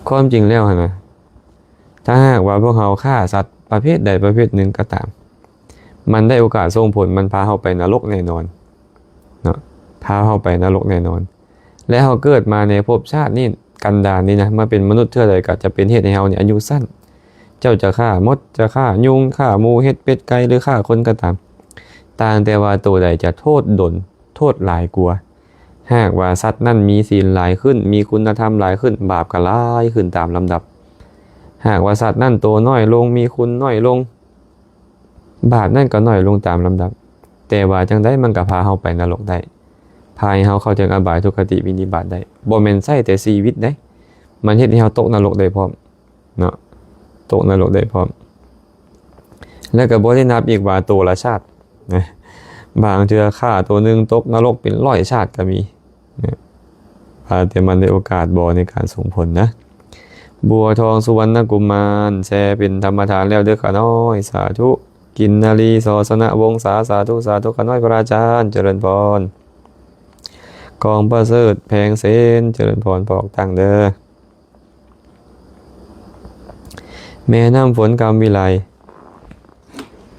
ຄວາມຈິງແລ້ວຫັ້ນນະ, ຖ້າຫາກວ່າພວກເຮົາຂ້າສັດປະເພດໃດປະເພດໜຶ່ງກໍຕາມ, ມັນໄດ້ໂອກາດສົ່ງຜົນ, ມັນພາເຮົາໄປນະລົກແນ່ນອນເນາະ, ພາເຮົາໄປນະລົກແນ່ນອນ. ແລະ ເຮົາເກີດມາໃນພົບຊາດນີ້ກັນດານນີ້ນະ, ມາເປັນມະນຸດເທື່ອໃດກໍຈະເປັນເຫດໃຫ້ເຮົານີ້ອາຍຸສັ້ນ. ເຈົ້າຈະຂ້າມົດ, ຈະຂ້າຍຸງ, ຂ້າໝູ, ເຫັດ, ເປັດ, ໄກ່ ຫຼື ຂ້າຄົນກໍຕາມ, ຕ່າງແຕ່ວ່າໂຕໃດຈະໂທດດົນ, ໂທດຫຼາຍກວ່າ. ຫາກວ່າສັດນັ້ນມີສິນຫຼາຍຂຶ້ນ, ມີຄຸນນະທຳຫຼາຍຂຶ້ນ, ບາບກໍຫຼາຍຂຶ້ນຕາມລຳດັບ. ຫາກວ່າສັດນັ້ນໂຕນ້ອຍລົງ, ມີຄຸນນ້ອຍລົງ, ບາບນັ້ນກໍໜ້ອຍລົງຕາມລຳດັບ. ແຕ່ວ່າຈັ່ງໃດມັນກໍພາເຮົາໄປນະລົກໄດ້, ພາໃຫ້ເຮົາເຂົ້າເຖິງອະບາຍທຸກຄະຕິວິນິບາດໄດ້. ບໍ່ແມ່ນໃຊ້ແຕ່ຊີວິດເດ້, ມັນເຮັດໃຫ້ເຮົາຕົກນະລົກໄດ້ພ້ອມເນາະ, ຕົກນະລົກໄດ້ພ້ອມ. ແລ້ວກໍບໍ່ໄດ້ນັບອີກວ່າໂຕລະຊາດນະ, ບາງເທື່ອຂ້າໂຕໜຶ່ງຕົກນະລົກເປັນຮ້ອຍຊາດກໍມີ. ວ່າແຕ່ມັນໄດ້ໂອກາດບໍ່ໃນການສົ່ງຜົນນະ. ບົວທອງສຸວັນນະກຸມານ ແຊເປັນທຳມະທານແລ້ວເດີຂ້ານ້ອຍ, ສາທຸ. ກິນນາລີ ສອສະນະວົງສາ ສາທຸ ສາທຸ ຂ້ານ້ອຍພະອາຈານ ຈະເລີນພອນ. ກອງປະເສີດ ແພງເຊນ ຈະເລີນພອນ ພອກຕັ້ງເດີ. ແມ່ນ້ຳຝົນ ກຳວິໄລ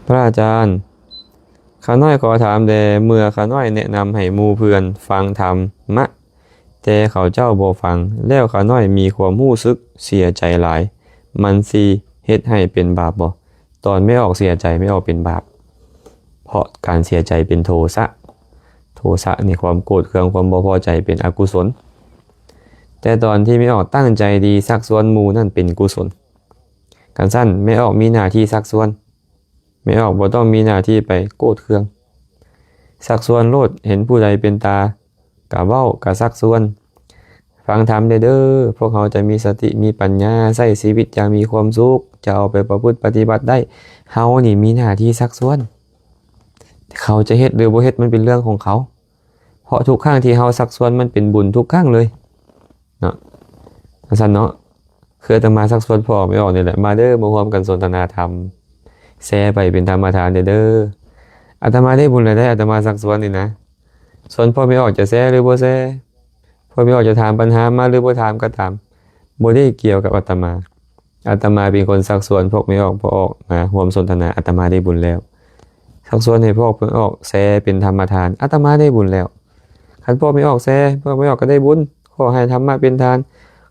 ພະອາຈານ ຂ້ານ້ອຍຂໍຖາມແດ່, ເມື່ອຂ້ານ້ອຍແນະນຳໃຫ້ໝູ່ເພື່ອນຟັງທຳມະ ແຕ່ເຂົາເຈົ້າບໍ່ຟັງ, ແລ້ວຂ້ານ້ອຍມີຄວາມຮູ້ສຶກເສຍໃຈຫຼາຍ, ມັນຊິເຮັດໃຫ້ເປັນບາບບໍ່? ຕອນແມ່ອອກເສຍໃຈ, ແມ່ອອກເປັນບາບ, ເພາະການເສຍໃຈເປັນໂທສະ. ໂທສະນີ້ຄວາມໂກດເຄືອງ, ຄວາມບໍ່ພໍໃຈເປັນອະກຸສົນ. ແຕ່ຕອນທີ່ແມ່ອອກຕັ້ງໃຈດີຊັກຊວນໝູ່ນັ້ນເປັນກຸສົນ. ຄັນຊັ້ນ, ແມ່ອອກມີໜ້າທີ່ຊັກຊວນ. ແມ່ອອກບໍ່ຕ້ອງມີໜ້າທີ່ໄປໂກດເຄືອງ. ຊັກຊວນໂລດ, ເຫັນຜູ້ໃດເປັນຕາກະເວົ້າກະຊັກຊວນ. ຟັງທຳແດ່ເດີ, ພວກເຮົາຈະມີສະຕິມີປັນຍາ, ໃຊ້ຊີວິດຢ່າງມີຄວາມສຸກ, ຈະເອົາໄປປະພຶດປະຕິບັດໄດ້. ເຮົານີ້ມີໜ້າທີ່ຊັກຊວນ. ເຂົາຈະເຮັດຫຼືບໍ່ເຮັດ, ມັນເປັນເລື່ອງຂອງເຂົາ. ເພາະທຸກຄັ້ງທີ່ເຮົາຊັກຊວນ, ມັນເປັນບຸນທຸກຄັ້ງເລີຍເນາະ. ວ່າຊັ້ນເນາະ, ຄືອາດຕະມາຊັກຊວນພໍ່ແມ່ອອກນີ້ແຫຼະ, ມາເດີ, ມາຮ່ວມກັນສົນທະນາທຳ, ແຊໄປເປັນທຳມະທານແດ່ເດີ. ອາດຕະມາໄດ້ບຸນແລ້ວເດ້, ອາດຕະມາຊັກຊວນນີ້ນະ. ສ່ວນພໍ່ແມ່ອອກຈະແຊຫຼືບໍ່ແຊ, ພໍ່ແມ່ອອກຈະຖາມປັນຫາມາຫຼືບໍ່ຖາມກໍຕາມ, ບໍ່ໄດ້ກ່ຽວກັບອາດຕະມາ. ອາດຕະມາເປັນຄົນຊັກຊວນພວກແມ່ອອກພໍ່ອອກມາຮ່ວມສົນທະນາ, ອາດຕະມາໄດ້ບຸນແລ້ວ. ຊັກຊວນໃຫ້ພວກເພິ່ນອອກແຊເປັນທຳມະທານ, ອາດຕະມາໄດ້ບຸນແລ້ວ. ຄັນພວກແມ່ອອກແຊ, ພວກແມ່ອອກກໍໄດ້ບຸນ, ຂໍໃຫ້ທຳມະເປັນທານ.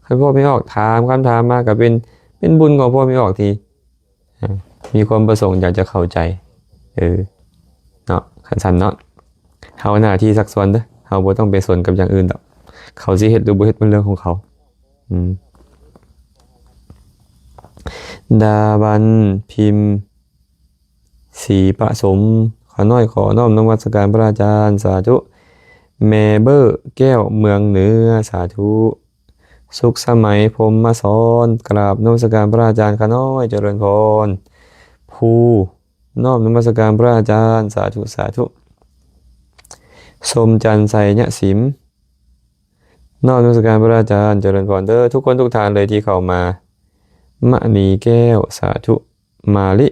ຄັນພວກແມ່ອອກຖາມຄຳຖາມມາ, ກໍເປັນ, ເປັນບຸນຂອງພວກແມ່ອອກທີ່, ເອີ, ມີຄວາມປະສົງຢາກຈະເຂົ້າໃຈ. ເອີ, ເນາະ, ຄັນຊັ້ນເນາະ. ເຮົາໜ້າທີ່ຊັກຊວນເດີ, ເຮົາບໍ່ຕ້ອງໄປສົນກັບຢ່າງອື່ນດອກ. ເຂົາຊິເຮັດຫຼືບໍ່ເຮັດ ມັນເລື່ອງຂອງເຂົາ. ອືມ. ດາວັນພິມ ສີປະສົມ, ຂ້ານ້ອຍຂໍນ້ອມນະມັດສະການພະອາຈານ, ສາທຸ. ແມ່ເບີ້ແກ້ວ ເມືອງເໜືອ, ສາທຸ. ສຸກສະໄໝ ພົມມະສອນ, ກາບນະມັດສະການພະອາຈານ, ຂ້ານ້ອຍຈະເລີນພອນ. ພູ ນ້ອມນະມັດສະການພະອາຈານ, ສາທຸ ສາທຸ. ຊົມຈັນ ໄຊຍະສິມ, ນ້ອມນະມັດສະການພະອາຈານ, ຈະເລີນພອນເດີ ທຸກຄົນທຸກທ່ານເລີຍທີ່ເຂົ້າມາ. ມະນີແກ້ວ, ສາທຸ. ມາລິ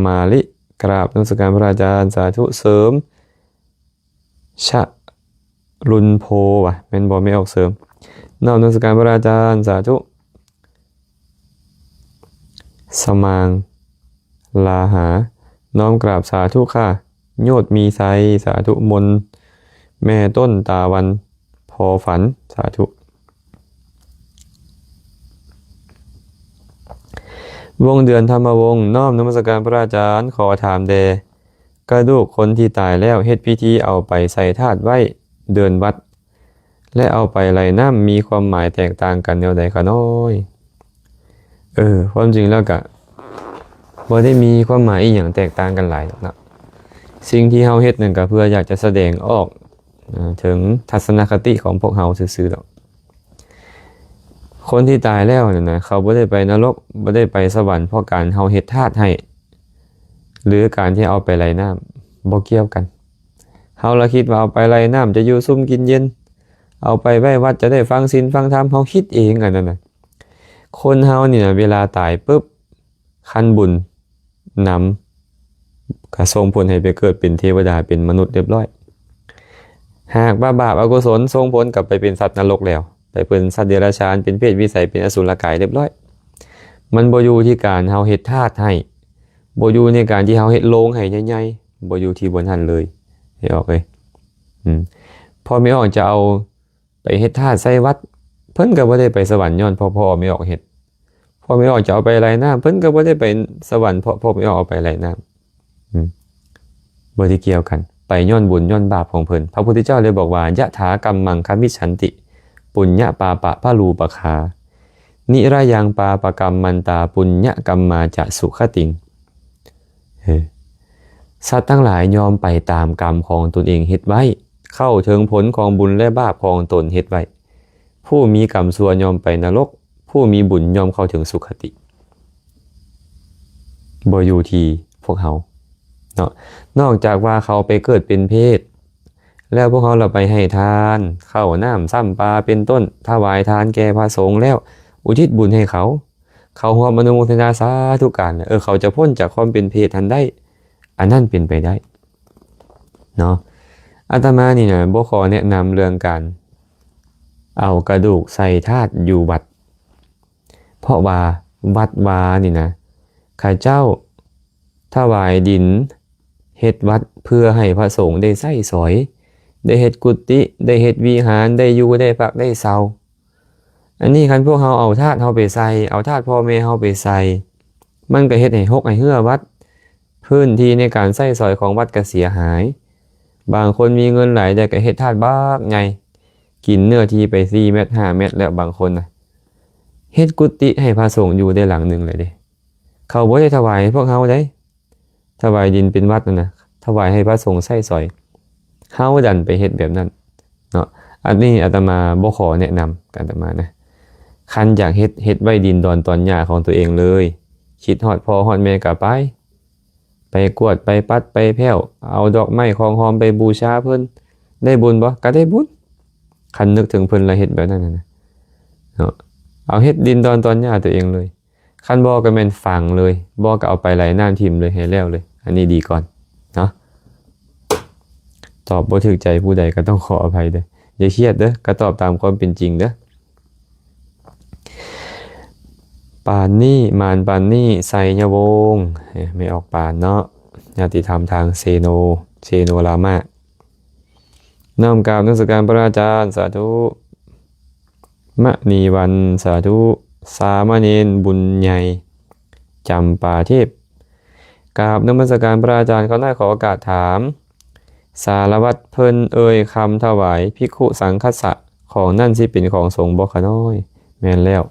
ມາລິ ກາບນະມັດສະການພະອາຈານ, ສາທຸ. ເສີມ ຊະລຸນໂພ ຫວະ ແມ່ນບໍ່? ແມ່ອອກເສີມ ນ້ອມນະມັດສະການພະອາຈານ, ສາທຸ. ສະໝ່າງ ລາຫາ ນ້ອມກາບ, ສາທຸຄ່ະ. ໂຍດມີໄຊ, ສາທຸ. ມົນ ແມ່ຕົ້ນຕາວັນ ພໍຝັນ, ສາທຸ. ວົງເດືອນ ທຳມະວົງ, ນ້ອມນະມັດສະການພະອາຈານ, ຂໍຖາມແດ່ ກະດູກຄົນທີ່ຕາຍແລ້ວ ເຮັດພິທີເອົາໄປໃສ່ທາດໄວ້ເດີ່ນວັດ ແລະ ເອົາໄປໄຫຼນ້ຳ ມີຄວາມໝາຍແຕກຕ່າງກັນແນວໃດຂະນ້ອຍ? ເອີ ຄວາມຈິງແລ້ວກະບໍ່ໄດ້ມີຄວາມໝາຍອີ່ຫຍັງແຕກຕ່າງກັນຫຼາຍດອກເນາະ. ສິ່ງທີ່ເຮົາເຮັດນັ້ນກະເພື່ອຢາກຈະສະແດງອອກ ເຖິງທັດສະນະຄະຕິຂອງພວກເຮົາຊື່ໆດອກ. ຄົນທີ່ຕາຍແລ້ວນັ້ນນະ ເຂົາບໍ່ໄດ້ໄປນະລົກ ບໍ່ໄດ້ໄປສະຫວັນ ເພາະການເຮົາເຮັດທາດໃຫ້ ຫຼື ການທີ່ເອົາໄປໄຫຼນ້ຳ ບໍ່ກ່ຽວກັນ. ເຮົາລະຄິດວ່າເອົາໄປໄຫຼນ້ຳຈະຢູ່ຊຸ່ມກິນເຢັນ, ເອົາໄປໄວ້ວັດຈະໄດ້ຟັງສິນຟັງທຳ ເຮົາຄິດເອງອັນນັ້ນນະ. ຄົນເຮົານີ້ນະ ເວລາຕາຍປຶບ ຄັນບຸນນຳ ກະສົ່ງຜົນໃຫ້ໄປເກີດເປັນເທວະດາ ເປັນມະນຸດຮຽບຮ້ອຍ. ຫາກວ່າບາບອະກຸສົນສົ່ງຜົນກັບໄປເປັນສັດນະລົກແລ້ວ ໄປເປັນສັດເດຍລະຊານ ເປັນເປດວິໄສ ເປັນອະສຸລະກາຍຮຽບຮ້ອຍ. ມັນບໍ່ຢູ່ທີ່ການເຮົາເຮັດທາດໃຫ້ ບໍ່ຢູ່ໃນການທີ່ເຮົາເຮັດໂລງໃຫ້ໃຫຍ່ໆ ບໍ່ຢູ່ທີ່ບ່ອນຫັ້ນເລີຍ ແມ່ອອກເອີຍ. ອືມ ພໍ່ແມ່ອອກຈະເອົາໄປເຮັດທາດໃສ່ວັດ ເພິ່ນກໍບໍ່ໄດ້ໄປສະຫວັນຍ້ອນເພາະພໍ່ແມ່ອອກເຮັດ. ພໍ່ແມ່ອອກຈະເອົາໄປໄຫຼນ້ຳ ເພິ່ນກໍບໍ່ໄດ້ໄປສະຫວັນເພາະພໍ່ແມ່ອອກເອົາໄປໄຫຼນ້ຳ. ອືມ ບໍ່ໄດ້ກ່ຽວກັນ ໄປຍ້ອນບຸນຍ້ອນບາບຂອງເພິ່ນ. ພະພຸດທະເຈົ້າເລີຍບອກວ່າ ຍະຖາກັມມັງຄະມິດສັນຕິ ປຸນຍະປາປະພະລູປະຄາ ນິຣະຍັງປາປະກັມມັນຕາ ປຸນຍະກັມມາຈະສຸຄະຕິງ. ເອີ ສັດທັງຫຼາຍຍອມໄປຕາມກຳຂອງຕົນເອງເຮັດໄວ້ ເຂົ້າເຖິງຜົນຂອງບຸນ ແລະ ບາບຂອງຕົນເຮັດໄວ້. ຜູ້ມີກຳຊົ່ວຍອມໄປນະລົກ ຜູ້ມີບຸນຍອມເຂົ້າເຖິງສຸຄະຕິ. ບໍ່ຢູ່ທີ່ພວກເຮົາເນາະ ນອກຈາກວ່າເຂົາໄປເກີດເປັນເປດ ແລ້ວພວກເຮົາລະໄປໃຫ້ທານ ເຂົ້ານ້ຳຊ້ຳປາເປັນຕົ້ນ ຖວາຍທານແກ່ພະສົງແລ້ວ ອຸທິດບຸນໃຫ້ເຂົາ ເຂົາຮອບອະນຸໂມທະນາສາທຸການ ເອີ ເຂົາຈະພົ້ນຈາກຄວາມເປັນເປດຫັ້ນໄດ້ ອັນນັ້ນເປັນໄປໄດ້ເນາະ. ອາດຕະມານີ້ນະ ບໍ່ຂໍແນະນຳເລື່ອງການເອົາກະດູກໃສ່ທາດຢູ່ວັດ ເພາະວ່າວັດວານີ້ນະ ເຂົາເຈົ້າຖວາຍດິນເຮັດວັດເພື່ອໃຫ້ພະສົງໄດ້ໃຊ້ສອຍ ໄດ້ເຮັດກຸຕິ ໄດ້ເຮັດວິຫານ ໄດ້ຢູ່ໄດ້ພັກໄດ້ເຊົາ. ອັນນີ້ຄັນພວກເຮົາເອົາທາດເຮົາໄປໃສ່ ເອົາທາດພໍ່ແມ່ເຮົາໄປໃສ່ ມັນກໍເຮັດໃຫ້ຮົກໃຫ້ເຮື້ອວັດ ພື້ນທີ່ໃນການໃຊ້ສອຍຂອງວັດກໍເສຍຫາຍ. ບາງຄົນມີເງິນຫຼາຍແຕ່ກໍເຮັດທາດບັກໃຫຍ່ ກິນເນື້ອທີ່ໄປສີ່ແມັດຫ້າແມັດແລ້ວ ບາງຄົນນະ ເຮັດກຸຕິໃຫ້ພະສົງຢູ່ໄດ້ຫຼັງໜຶ່ງເລີຍເດ້. ເຂົາບໍ່ໄດ້ຖວາຍໃຫ້ພວກເຮົາເດ້ ຖວາຍດິນເປັນວັດນັ້ນນະ ຖວາຍໃຫ້ພະສົງໃຊ້ສອຍ ເຮົາດັນໄປເຮັດແບບນັ້ນເນາະ. ອັນນີ້ອາດຕະມາບໍ່ຂໍແນະນຳ ອາດຕະມານະ ຄັນຢາກເຮັດ ເຮັດໄວ້ດິນດອນຕອນຫຍ້າຂອງຕົວເອງເລີຍ. ຄິດຮອດພໍ່ຮອດແມ່ກໍໄປ ໄປກວດ ໄປປັດ ໄປແພ້ວ ເອົາດອກໄມ້ຂອງຫອມໄປບູຊາເພິ່ນ ໄດ້ບຸນບໍ່? ກໍໄດ້ບຸນ ຄັນນຶກເຖິງເພິ່ນລະເຮັດແບບນັ້ນນະເນາະ. ເອົາເຮັດດິນດອນຕອນຫຍ້າຕົວເອງເລີຍ ຄັນບໍ່ກໍແມ່ນຝັງເລີຍ ບໍ່ກໍເອົາໄປໄຫຼນ້ຳຖິ້ມເລີຍ ໃຫ້ແລ້ວເລີຍ. ອັນນີ້ດີກ່ອນເນາະ. ຕອບບໍ່ຖືກໃຈຜູ້ໃດກໍຕ້ອງຂໍອະໄພເດີ້ ຢ່າຄຽດເດີ້ ກໍຕອບຕາມຄວາມເປັນຈິງເດີ້. ປານນີ້ ມານປານນີ້ ໄຊຍະວົງ ແມ່ອອກປານເນາະ ຍາດຕິທຳທາງເຊໂນ ເຊໂນລາມະ. ນ້ອມກາບນະມັດສະການພະອາຈານ ສາທຸ. ມະນີວັນ ສາທຸ. ສາມະເນນບຸນໃຫຍ່ ຈຳປາເທບ ກາບນະມັດສະການພະອາຈານ. ຂ້ານ້ອຍຂໍໂອກາດຖາມ ສາລະວັດເພິ່ນເອີ່ຍຄຳຖວາຍພິກຂຸສັງຄັດສະ ຂອງນັ້ນຊິເປັນຂອງສົງບໍ່ຂະນ້ອຍ? ແມ່ນແລ້ວ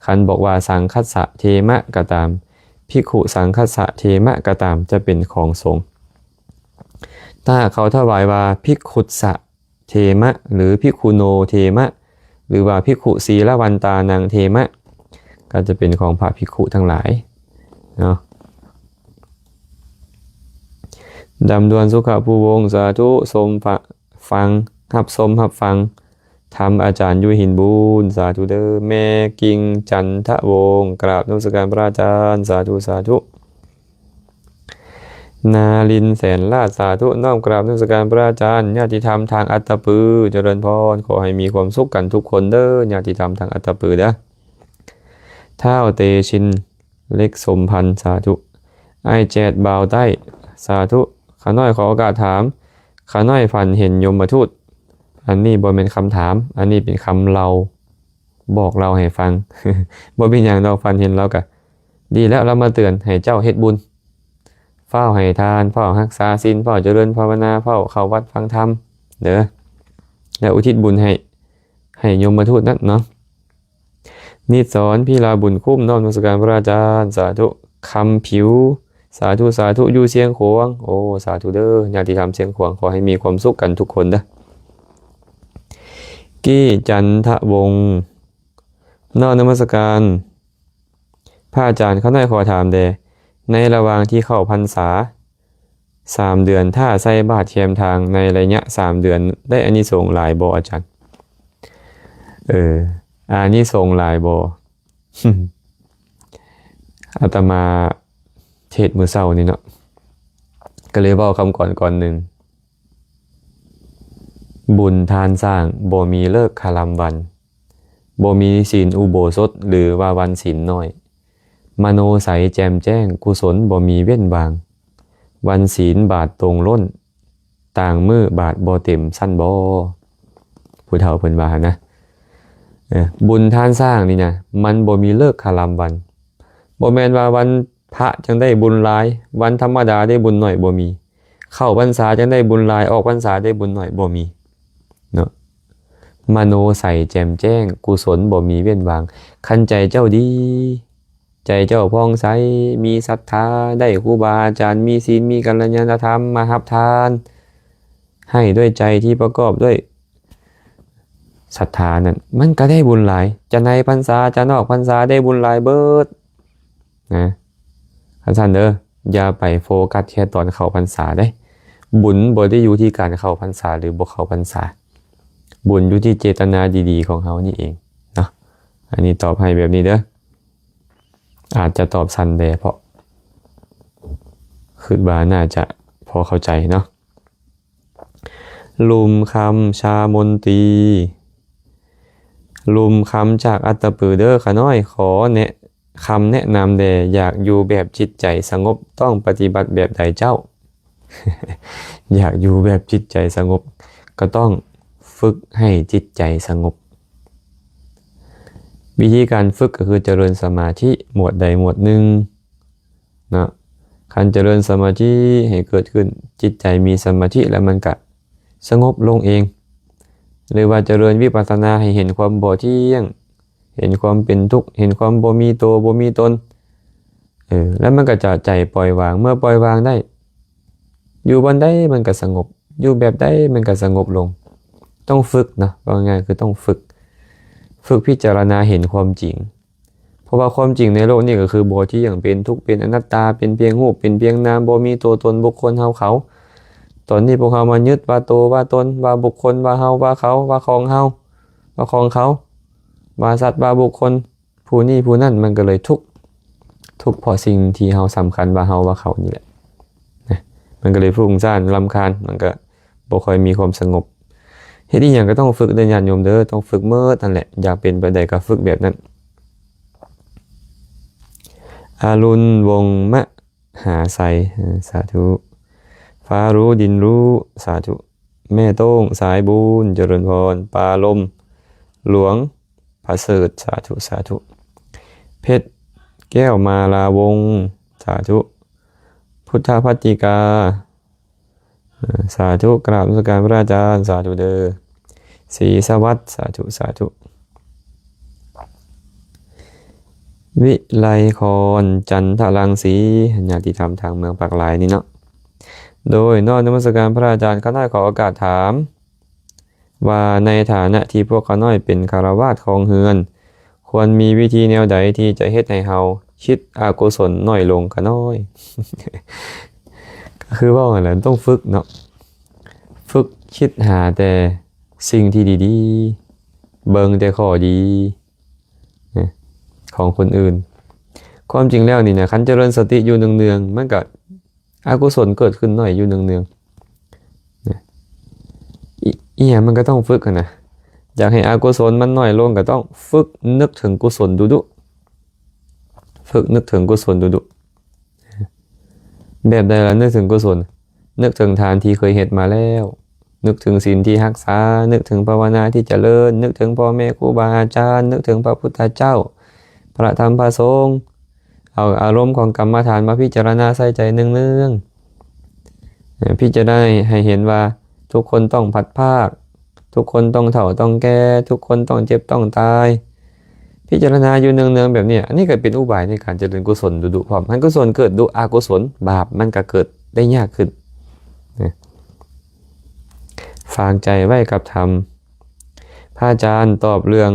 ຄັນບອກວ່າສັງຄັດສະເທມະກໍຕາມ ພິກຂຸສັງຄັດສະເທມະກໍຕາມ ຈະເປັນຂອງສົງ. ຖ້າເຂົາຖວາຍວ່າພິກຂຸສະເທມະ ຫຼື ພິກຂຸໂນເທມະ ຫຼືວ່າພິກຂຸສີລະວັນຕານັງເທມະ ກໍຈະເປັນຂອງພະພິກຂຸທັງຫຼາຍເນາະ. ດຳດວນສຸຂະພູວົງ ສາທຸ. ຊົມພະ ຟັງ ຮັບຊົມຮັບຟັງທຳອາຈານຢູ່ຫີນບູນ ສາທຸເດີ້. ແມ່ກິ່ງຈັນທະວົງ ກາບນະມັດສະການພະອາຈານ ສາທຸ ສາທຸ. ນາລິນແສນລາດ ສາທຸ ນ້ອມກາບນະມັດສະການພະອາຈານ. ຍາດຕິທຳທາງອັດຕະປື ຈະເລີນພອນ ຂໍໃຫ້ມີຄວາມສຸກກັນທຸກຄົນເດີ້ ຍາດຕິທຳທາງອັດຕະປືເດີ້. ທ້າວເຕຊິນ ເລັກສົມພັນ ສາທຸ. ອ້າຍແຈດ ບ່າວໃຕ້ ສາທຸ. ຂ້ານ້ອຍຂໍໂອກາດຖາມ ຂ້ານ້ອຍຝັນເຫັນຍົມມະທູດ. ອັນນີ້ບໍ່ແມ່ນຄຳຖາມ ອັນນີ້ເປັນຄຳເລົ່າ ບອກເລົ່າໃຫ້ຟັງ. ບໍ່ເປັນຫຍັງດອກ ຝັນເຫັນລາວກະດີແລ້ວ ລາວມາເຕືອນໃຫ້ເຈົ້າເຮັດບຸນ ຟ້າວໃຫ້ທານ ຟ້າວຮັກສາສິນ ຟ້າວຈະເລີນພາວະນາ ຟ້າວເຂົ້າວັດຟັງທຳເດີ້ ແລ້ວອຸທິດບຸນໃຫ້ ໃຫ້ຍົມມະທູດນັ້ນເນາະ. ນິດສອນ ພິລາບຸນຄຸ້ມ ນ້ອມນະມັດສະການພະອາຈານ ສາທຸ. ຄຳຜິວ ສາທຸ ສາທຸ ຢູ່ຊຽງຂວາງ. ໂອ ສາທຸເດີ້ ຍາດຕິທຳຊຽງຂວາງ ຂໍໃຫ້ມີຄວາມສຸກກັນທຸກຄົນເດີ້. ກີ້ຈັນທະວົງ ນ້ອມນະມັດສະການພະອາຈານ. ຂ້ານ້ອຍຂໍຖາມແດ່ ໃນລະຫວ່າງທີ່ເຂົ້າພັນສາ ສາມເດືອນ ຖ້າໃສ່ບາດແຄມທາງໃນໄລຍະສາມເດືອນ ໄດ້ອານິສົງຫຼາຍບໍ່ອາຈານ? ເອີ ອານິສົງຫຼາຍບໍ່? ອາດຕະມາເທດມື້ເຊົ້ານີ້ເນາະ ກໍເລີຍເວົ້າຄຳກອນກ່ອນໜຶ່ງ. ບຸນທານສ້າງບໍ່ມີເລີກຄະລຳວັນ, ບໍ່ມີສິນອຸໂບສົດ ຫຼືວ່າວັນສິນນ້ອຍ. ມະໂນໃສແຈ່ມແຈ້ງ ກຸສົນບໍ່ມີເວັ້ນວ່າງ, ວັນສິນບາດຕົງລົ້ນ, ຕ່າງມື້ບາດບໍ່ເຕັມຊັ້ນບໍ? ຜູ້ເຖົ້າເພິ່ນວ່າຫັ້ນນະ. ເອີ ບຸນທານສ້າງນີ້ນະ ມັນບໍ່ມີເລີກຄະລຳວັນ. ບໍ່ແມ່ນວ່າວັນພະຈັ່ງໄດ້ບຸນຫຼາຍ, ວັນທຳມະດາໄດ້ບຸນໜ້ອຍ ບໍ່ມີ. ເຂົ້າພັນສາຈັ່ງໄດ້ບຸນຫຼາຍ, ອອກພັນສາໄດ້ບຸນໜ້ອຍ ບໍ່ມີເນາະ. ມະໂນໃສແຈ່ມແຈ້ງ ກຸສົນບໍ່ມີເວັ້ນວ່າງ. ຄັນໃຈເຈົ້າດີ, ໃຈເຈົ້າຜ່ອງໃສ, ມີສັດທາ, ໄດ້ຄູບາອາຈານ, ມີສິນ, ມີກັນລະຍານະທຳມາຮັບທານ, ໃຫ້ດ້ວຍໃຈທີ່ປະກອບດ້ວຍສັດທານັ້ນ, ມັນກໍໄດ້ບຸນຫຼາຍ. ຈະໃນພັນສາ, ຈະນອກພັນສາ, ໄດ້ບຸນຫຼາຍເບີດນະ. ຄັນຊັ້ນເດີ, ຢ່າໄປໂຟກັສແຄ່ຕອນເຂົ້າພັນສາເດ້. ບຸນບໍ່ໄດ້ຢູ່ທີ່ການເຂົ້າພັນສາ ຫຼື ບໍ່ເຂົ້າພັນສາ. ບຸນຢູ່ທີ່ເຈດຕະນາດີໆຂອງເຮົານີ້ເອງເນາະ. ອັນນີ້ຕອບໃຫ້ແບບນີ້ເດີ. ອາດຈະຕອບສັ້ນແດ່ ເພາະຄິດວ່າໜ້າຈະພໍເຂົ້າໃຈເນາະ. ລຸມຄຳຊາມົນຕີ, ລຸມຄຳຈາກອັດຕະປືເດີຂະນ້ອຍ, ຂໍແນະ ຄຳແນະນຳແດ່. ຢາກຢູ່ແບບຈິດໃຈສະຫງົບ ຕ້ອງປະຕິບັດແບບໃດເຈົ້າ? ຢາກຢູ່ແບບຈິດໃຈສະຫງົບ ກໍຕ້ອງຝຶກໃຫ້ຈິດໃຈສະຫງົບ. ວິທີການຝຶກກໍຄືຈະເລີນສະມາທິໝວດໃດໝວດໜຶ່ງເນາະ. ຄັນຈະເລີນສະມາທິໃຫ້ເກີດຂຶ້ນ, ຈິດໃຈມີສະມາທິແລ້ວ ມັນກະສະຫງົບລົງເອງ. ຫຼືວ່າຈະເລີນວິປັດສະນາໃຫ້ເຫັນຄວາມບໍ່ທ່ຽງ, ເຫັນຄວາມເປັນທຸກ, ເຫັນຄວາມບໍ່ມີໂຕ ບໍ່ມີຕົນ. ເອີ ແລ້ວມັນກໍຈະໃຈປ່ອຍວາງ. ເມື່ອປ່ອຍວາງໄດ້, ຢູ່ບ່ອນໃດມັນກໍສະຫງົບ, ຢູ່ແບບໃດມັນກໍສະຫງົບລົງ. ຕ້ອງຝຶກເນາະ, ເວົ້າງ່າຍໆຄືຕ້ອງຝຶກ, ຝຶກພິຈາລະນາເຫັນຄວາມຈິງ. ເພາະວ່າຄວາມຈິງໃນໂລກນີ້ກໍຄືບໍ່ທ່ຽງ, ເປັນທຸກ, ເປັນອະນັດຕາ, ເປັນພຽງຮູບ, ເປັນພຽງນາມ, ບໍ່ມີຕົວຕົນບຸກຄົນເຮົາເຂົາ. ຕອນນີ້ພວກເຮົາມາຍຶດວ່າໂຕ, ວ່າຕົນ, ວ່າບຸກຄົນ, ວ່າເຮົາ, ວ່າເຂົາ, ວ່າຂອງເຮົາ, ວ່າຂອງເຂົາ, ວ່າສັດ, ວ່າບຸກຄົນ, ຜູ້ນີ້ຜູ້ນັ້ນ, ມັນກໍເລີຍທຸກ, ທຸກເພາະສິ່ງທີ່ເຮົາສຳຄັນວ່າເຮົາ, ວ່າເຂົານີ້ແຫຼະນະ. ມັນກໍເລີຍຟຸ້ງສ້ານ, ລຳຄານ, ມັນກໍບໍ່ຄ່ອຍມີຄວາມສະຫງົບ. ເຮັດອີ່ຫຍັງກໍຕ້ອງຝຶກເດີຍາດໂຍມເດີ, ຕ້ອງຝຶກໝົດຫັ້ນແຫຼະ. ຢາກເປັນແບບໃດກໍຝຶກແບບນັ້ນ. ອາລຸນ ວົງມະຫາໄຊ, ເອີ ສາທຸ. ຟ້າຮູ້ ດິນຮູ້, ສາທຸ. ແມ່ໂຕ້ງ ສາຍບຸນ, ຈະເລີນພອນ. ປາລົມຫຼວງ ປະເສີດ, ສາທຸ ສາທຸ. ເພັດແກ້ວ ມາລາວົງ, ສາທຸ. ພຸດທະພັດຕິກາ, ສາທຸ. ກາບນະມັດສະການພະອາຈານ, ສາທຸເດີ. ສີສະຫວັດ, ສາທຸ ສາທຸ. ວິໄລຄອນ ຈັນທະລັງສີ, ຍາດຕິທຳທາງເມືອງປາກລາຍນີ້ເນາະ. ໂດຍ ນ້ອມນະມັດສະການພະອາຈານ, ຂ້ານ້ອຍຂໍໂອກາດຖາມ ວ່າໃນຖານະທີ່ພວກຂ້ານ້ອຍເປັນຄາລະວາດຄອງເຮືອນ, ຄວນມີວິທີແນວໃດທີ່ຈະເຮັດໃຫ້ເຮົາຄິດອະກຸສົນໜ້ອຍລົງຂ້ານ້ອຍ? ກໍຄືເວົ້າຫັ້ນແຫຼະ, ຕ້ອງຝຶກເນາະ, ຝຶກຄິດຫາແຕ່ສິ່ງທີ່ດີໆ, ເບິ່ງແຕ່ຂໍ້ດີນະ ຂອງຄົນອື່ນ. ຄວາມຈິງແລ້ວນີ້ນະ, ຄັນຈະເລີນສະຕິຢູ່ເນືອງໆ, ມັນກໍ ອະກຸສົນເກີດຂຶ້ນໜ້ອຍຢູ່ເນືອງໆນະ. ອີ ອີຫຍັງມັນກໍຕ້ອງຝຶກຫັ້ນນະ. ຢາກໃຫ້ອະກຸສົນມັນໜ້ອຍລົງ ກໍຕ້ອງຝຶກນຶກເຖິງກຸສົນດຸໆ. ຝຶກນຶກເຖິງກຸສົນດຸໆ. ແບບໃດລະນຶກເຖິງກຸສົນ? ນຶກເຖິງທານທີ່ເຄີຍເຮັດມາແລ້ວ. ນຶກເຖິງສິນທີ່ຮັກສາ, ນຶກເຖິງພາວະນາທີ່ຈະເລີນ, ນຶກເຖິງພໍ່ແມ່ຄູບາອາຈານ, ນຶກເຖິງພະພຸດທະເຈົ້າ, ພະທຳ, ພະສົງ, ເອົາອາລົມຂອງກຳມະຖານມາພິຈາລະນາໃສ່ໃຈເນືອງໆ. ເອີ ພິຈາລະນາໃຫ້ເຫັນວ່າທຸກຄົນຕ້ອງພັດພາກ, ທຸກຄົນຕ້ອງເຖົ້າຕ້ອງແກ່, ທຸກຄົນຕ້ອງເຈັບຕ້ອງຕາຍ. ພິຈາລະນາຢູ່ເນືອງໆແບບນີ້, ອັນນີ້ກໍເປັນອຸບາຍໃນການຈະເລີນກຸສົນດຸໆພ້ອມ. ຄັນກຸສົນເກີດດຸ, ອະກຸສົນ, ບາບ ມັນກໍເກີດໄດ້ຍາກຂຶ້ນນະ. ຝາກໃຈໄວ້ກັບທຳ. ພະອາຈານຕອບເລື່ອງ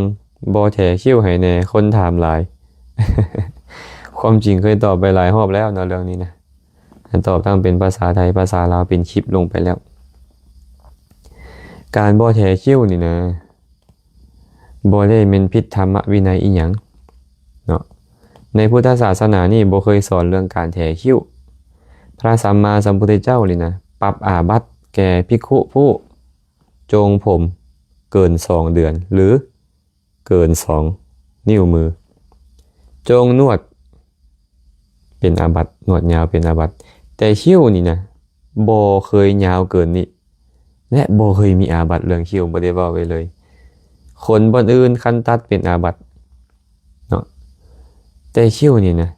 ບໍ່ແຖຄິ້ວໃຫ້ແດ່, ຄົນຖາມຫຼາຍ. ຄວາມຈິງເຄີຍຕອບໄປຫຼາຍຮອບແລ້ວເນາະ ເລື່ອງນີ້ນະ. ຕອບທັງເປັນພາສາໄທ, ພາສາລາວ, ເປັນຄລິບລົງໄປແລ້ວ. ການບໍ່ແຖຄິ້ວນີ້ນະ, ບໍ່ໄດ້ແມ່ນຜິດທຳມະວິໄນອີ່ຫຍັງເນາະ. ໃນພຸດທະສາສະໜານີ້ບໍ່ເຄີຍສອນເລື່ອງການແຖຄິ້ວ. ພະສຳມາສຳພຸດທະເຈົ້ານີ້ນະ ປັບອາບັດແກ່ພິກຂຸຜູ້ ໂຈງຜົມເກີນສອງເດືອນ ຫຼື ເກີນສອງນິ້ວມື, ໂຈງໜວດເປັນອາບັດ, ໜວດຍາວເປັນອາບັດ, ແຕ່ຄິ້ວນີ້ນະ ບໍ່ເຄີຍຍາວເກີນນີ້ ແລະ ບໍ່ເຄີຍມີອາບັດເລື່ອງຄິ້ວ, ບໍ່ໄດ້ເວົ້າໄວ້ເລີຍ. ຂົນບ່ອນອື່ນຄັນຕັດເປັນອາບັດເນາະ, ແຕ່ຄິ້ວນີ້ນະ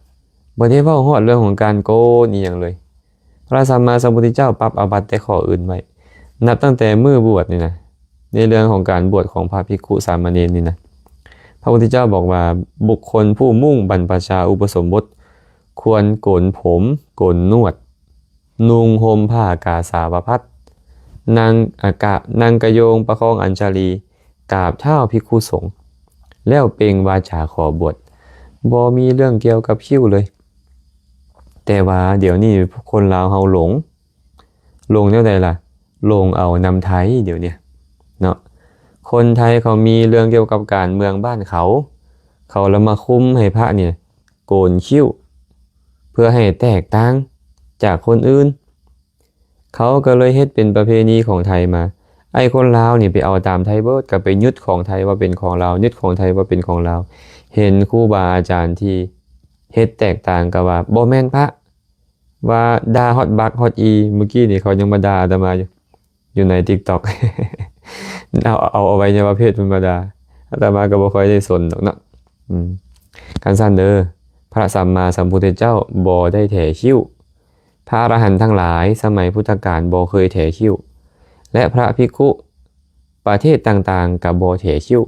ບໍ່ໄດ້ເວົ້າຮອດເລື່ອງຂອງການໂກນອີ່ຫຍັງເລີຍ. ພະສຳມາສຳພຸດທະເຈົ້າປັບອາບັດແຕ່ຂໍ້ອື່ນໄວ້. ນັບຕັ້ງແຕ່ມື້ບວດນີ້ນະ, ໃນເລື່ອງຂອງການບວດຂອງພະພິກຂຸສາມະເນນນີ້ນະ, ພະພຸດທະເຈົ້າບອກວ່າ ບຸກຄົນຜູ້ມຸ່ງບັນພະຊາອຸປະສົມບົດ ຄວນໂກນຜົມ, ໂກນໜວດ, ນຸ່ງຫົ່ມຜ້າກາສາວະພັດ, ນັ່ງ ອາ ກະ ນັ່ງກະໂຍງປະຄອງອັນຊາລີ, ກາບເທ້າພິກຂຸສົງ ແລ້ວເປັ່ງວາຈາຂໍບວດ. ບໍ່ມີເລື່ອງກ່ຽວກັບຄິ້ວເລີຍ. ແຕ່ວ່າດຽວນີ້ຄົນລາວເຮົາຫຼົງ, ຫຼົງແນວໃດລະ? ຫຼົງເອົານຳໄທດຽວນີ້ເນາະ. ຄົນໄທເຂົາມີເລື່ອງກ່ຽວກັບການເມືອງບ້ານເຂົາ, ເຂົາລະມາຄຸມໃຫ້ພະນີ້ໂກນຄິ້ວ ເພື່ອໃຫ້ແຕກຕ່າງຈາກຄົນອື່ນ. ເຂົາກໍເລີຍເຮັດເປັນປະເພນີຂອງໄທມາ. ໄອ້ຄົນລາວນີ້ໄປເອົາຕາມໄທເບິດ, ກໍໄປຍຶດຂອງໄທວ່າເປັນຂອງລາວ, ຍຶດຂອງໄທວ່າເປັນຂອງລາວ. ເຫັນຄູບາອາຈານທີ່ເຮັດແຕກຕ່າງກໍວ່າບໍ່ແມ່ນພະ, ວ່າດ່າຮອດບັກຮອດອີ. ມື້ກີ້ນີ້ເຂົາຍັງມາດ່າອາດຕະມາຢູ່ ຢູ່ໃນຕິກຕັອກ. ເອົາ ເອົາອະໄວຍະວະເພດເພິ່ນມາດ່າ, ອາດຕະມາກໍບໍ່ຄ່ອຍໄດ້ສົນດອກເນາະ. ອືມ ຄັນຊັ້ນເດີ ພະສຳມາສຳພຸດທະເຈົ້າບໍ່ໄດ້ແຖຄິ້ວ. ພະອະລະຫັນທັງຫຼາຍສະໄໝພຸດທະການບໍ່ເຄີຍແຖຄິ້ວ ແລະ ພະພິກຂຸປະເທດຕ່າງໆກໍບໍ່ແຖຄິ້ວ.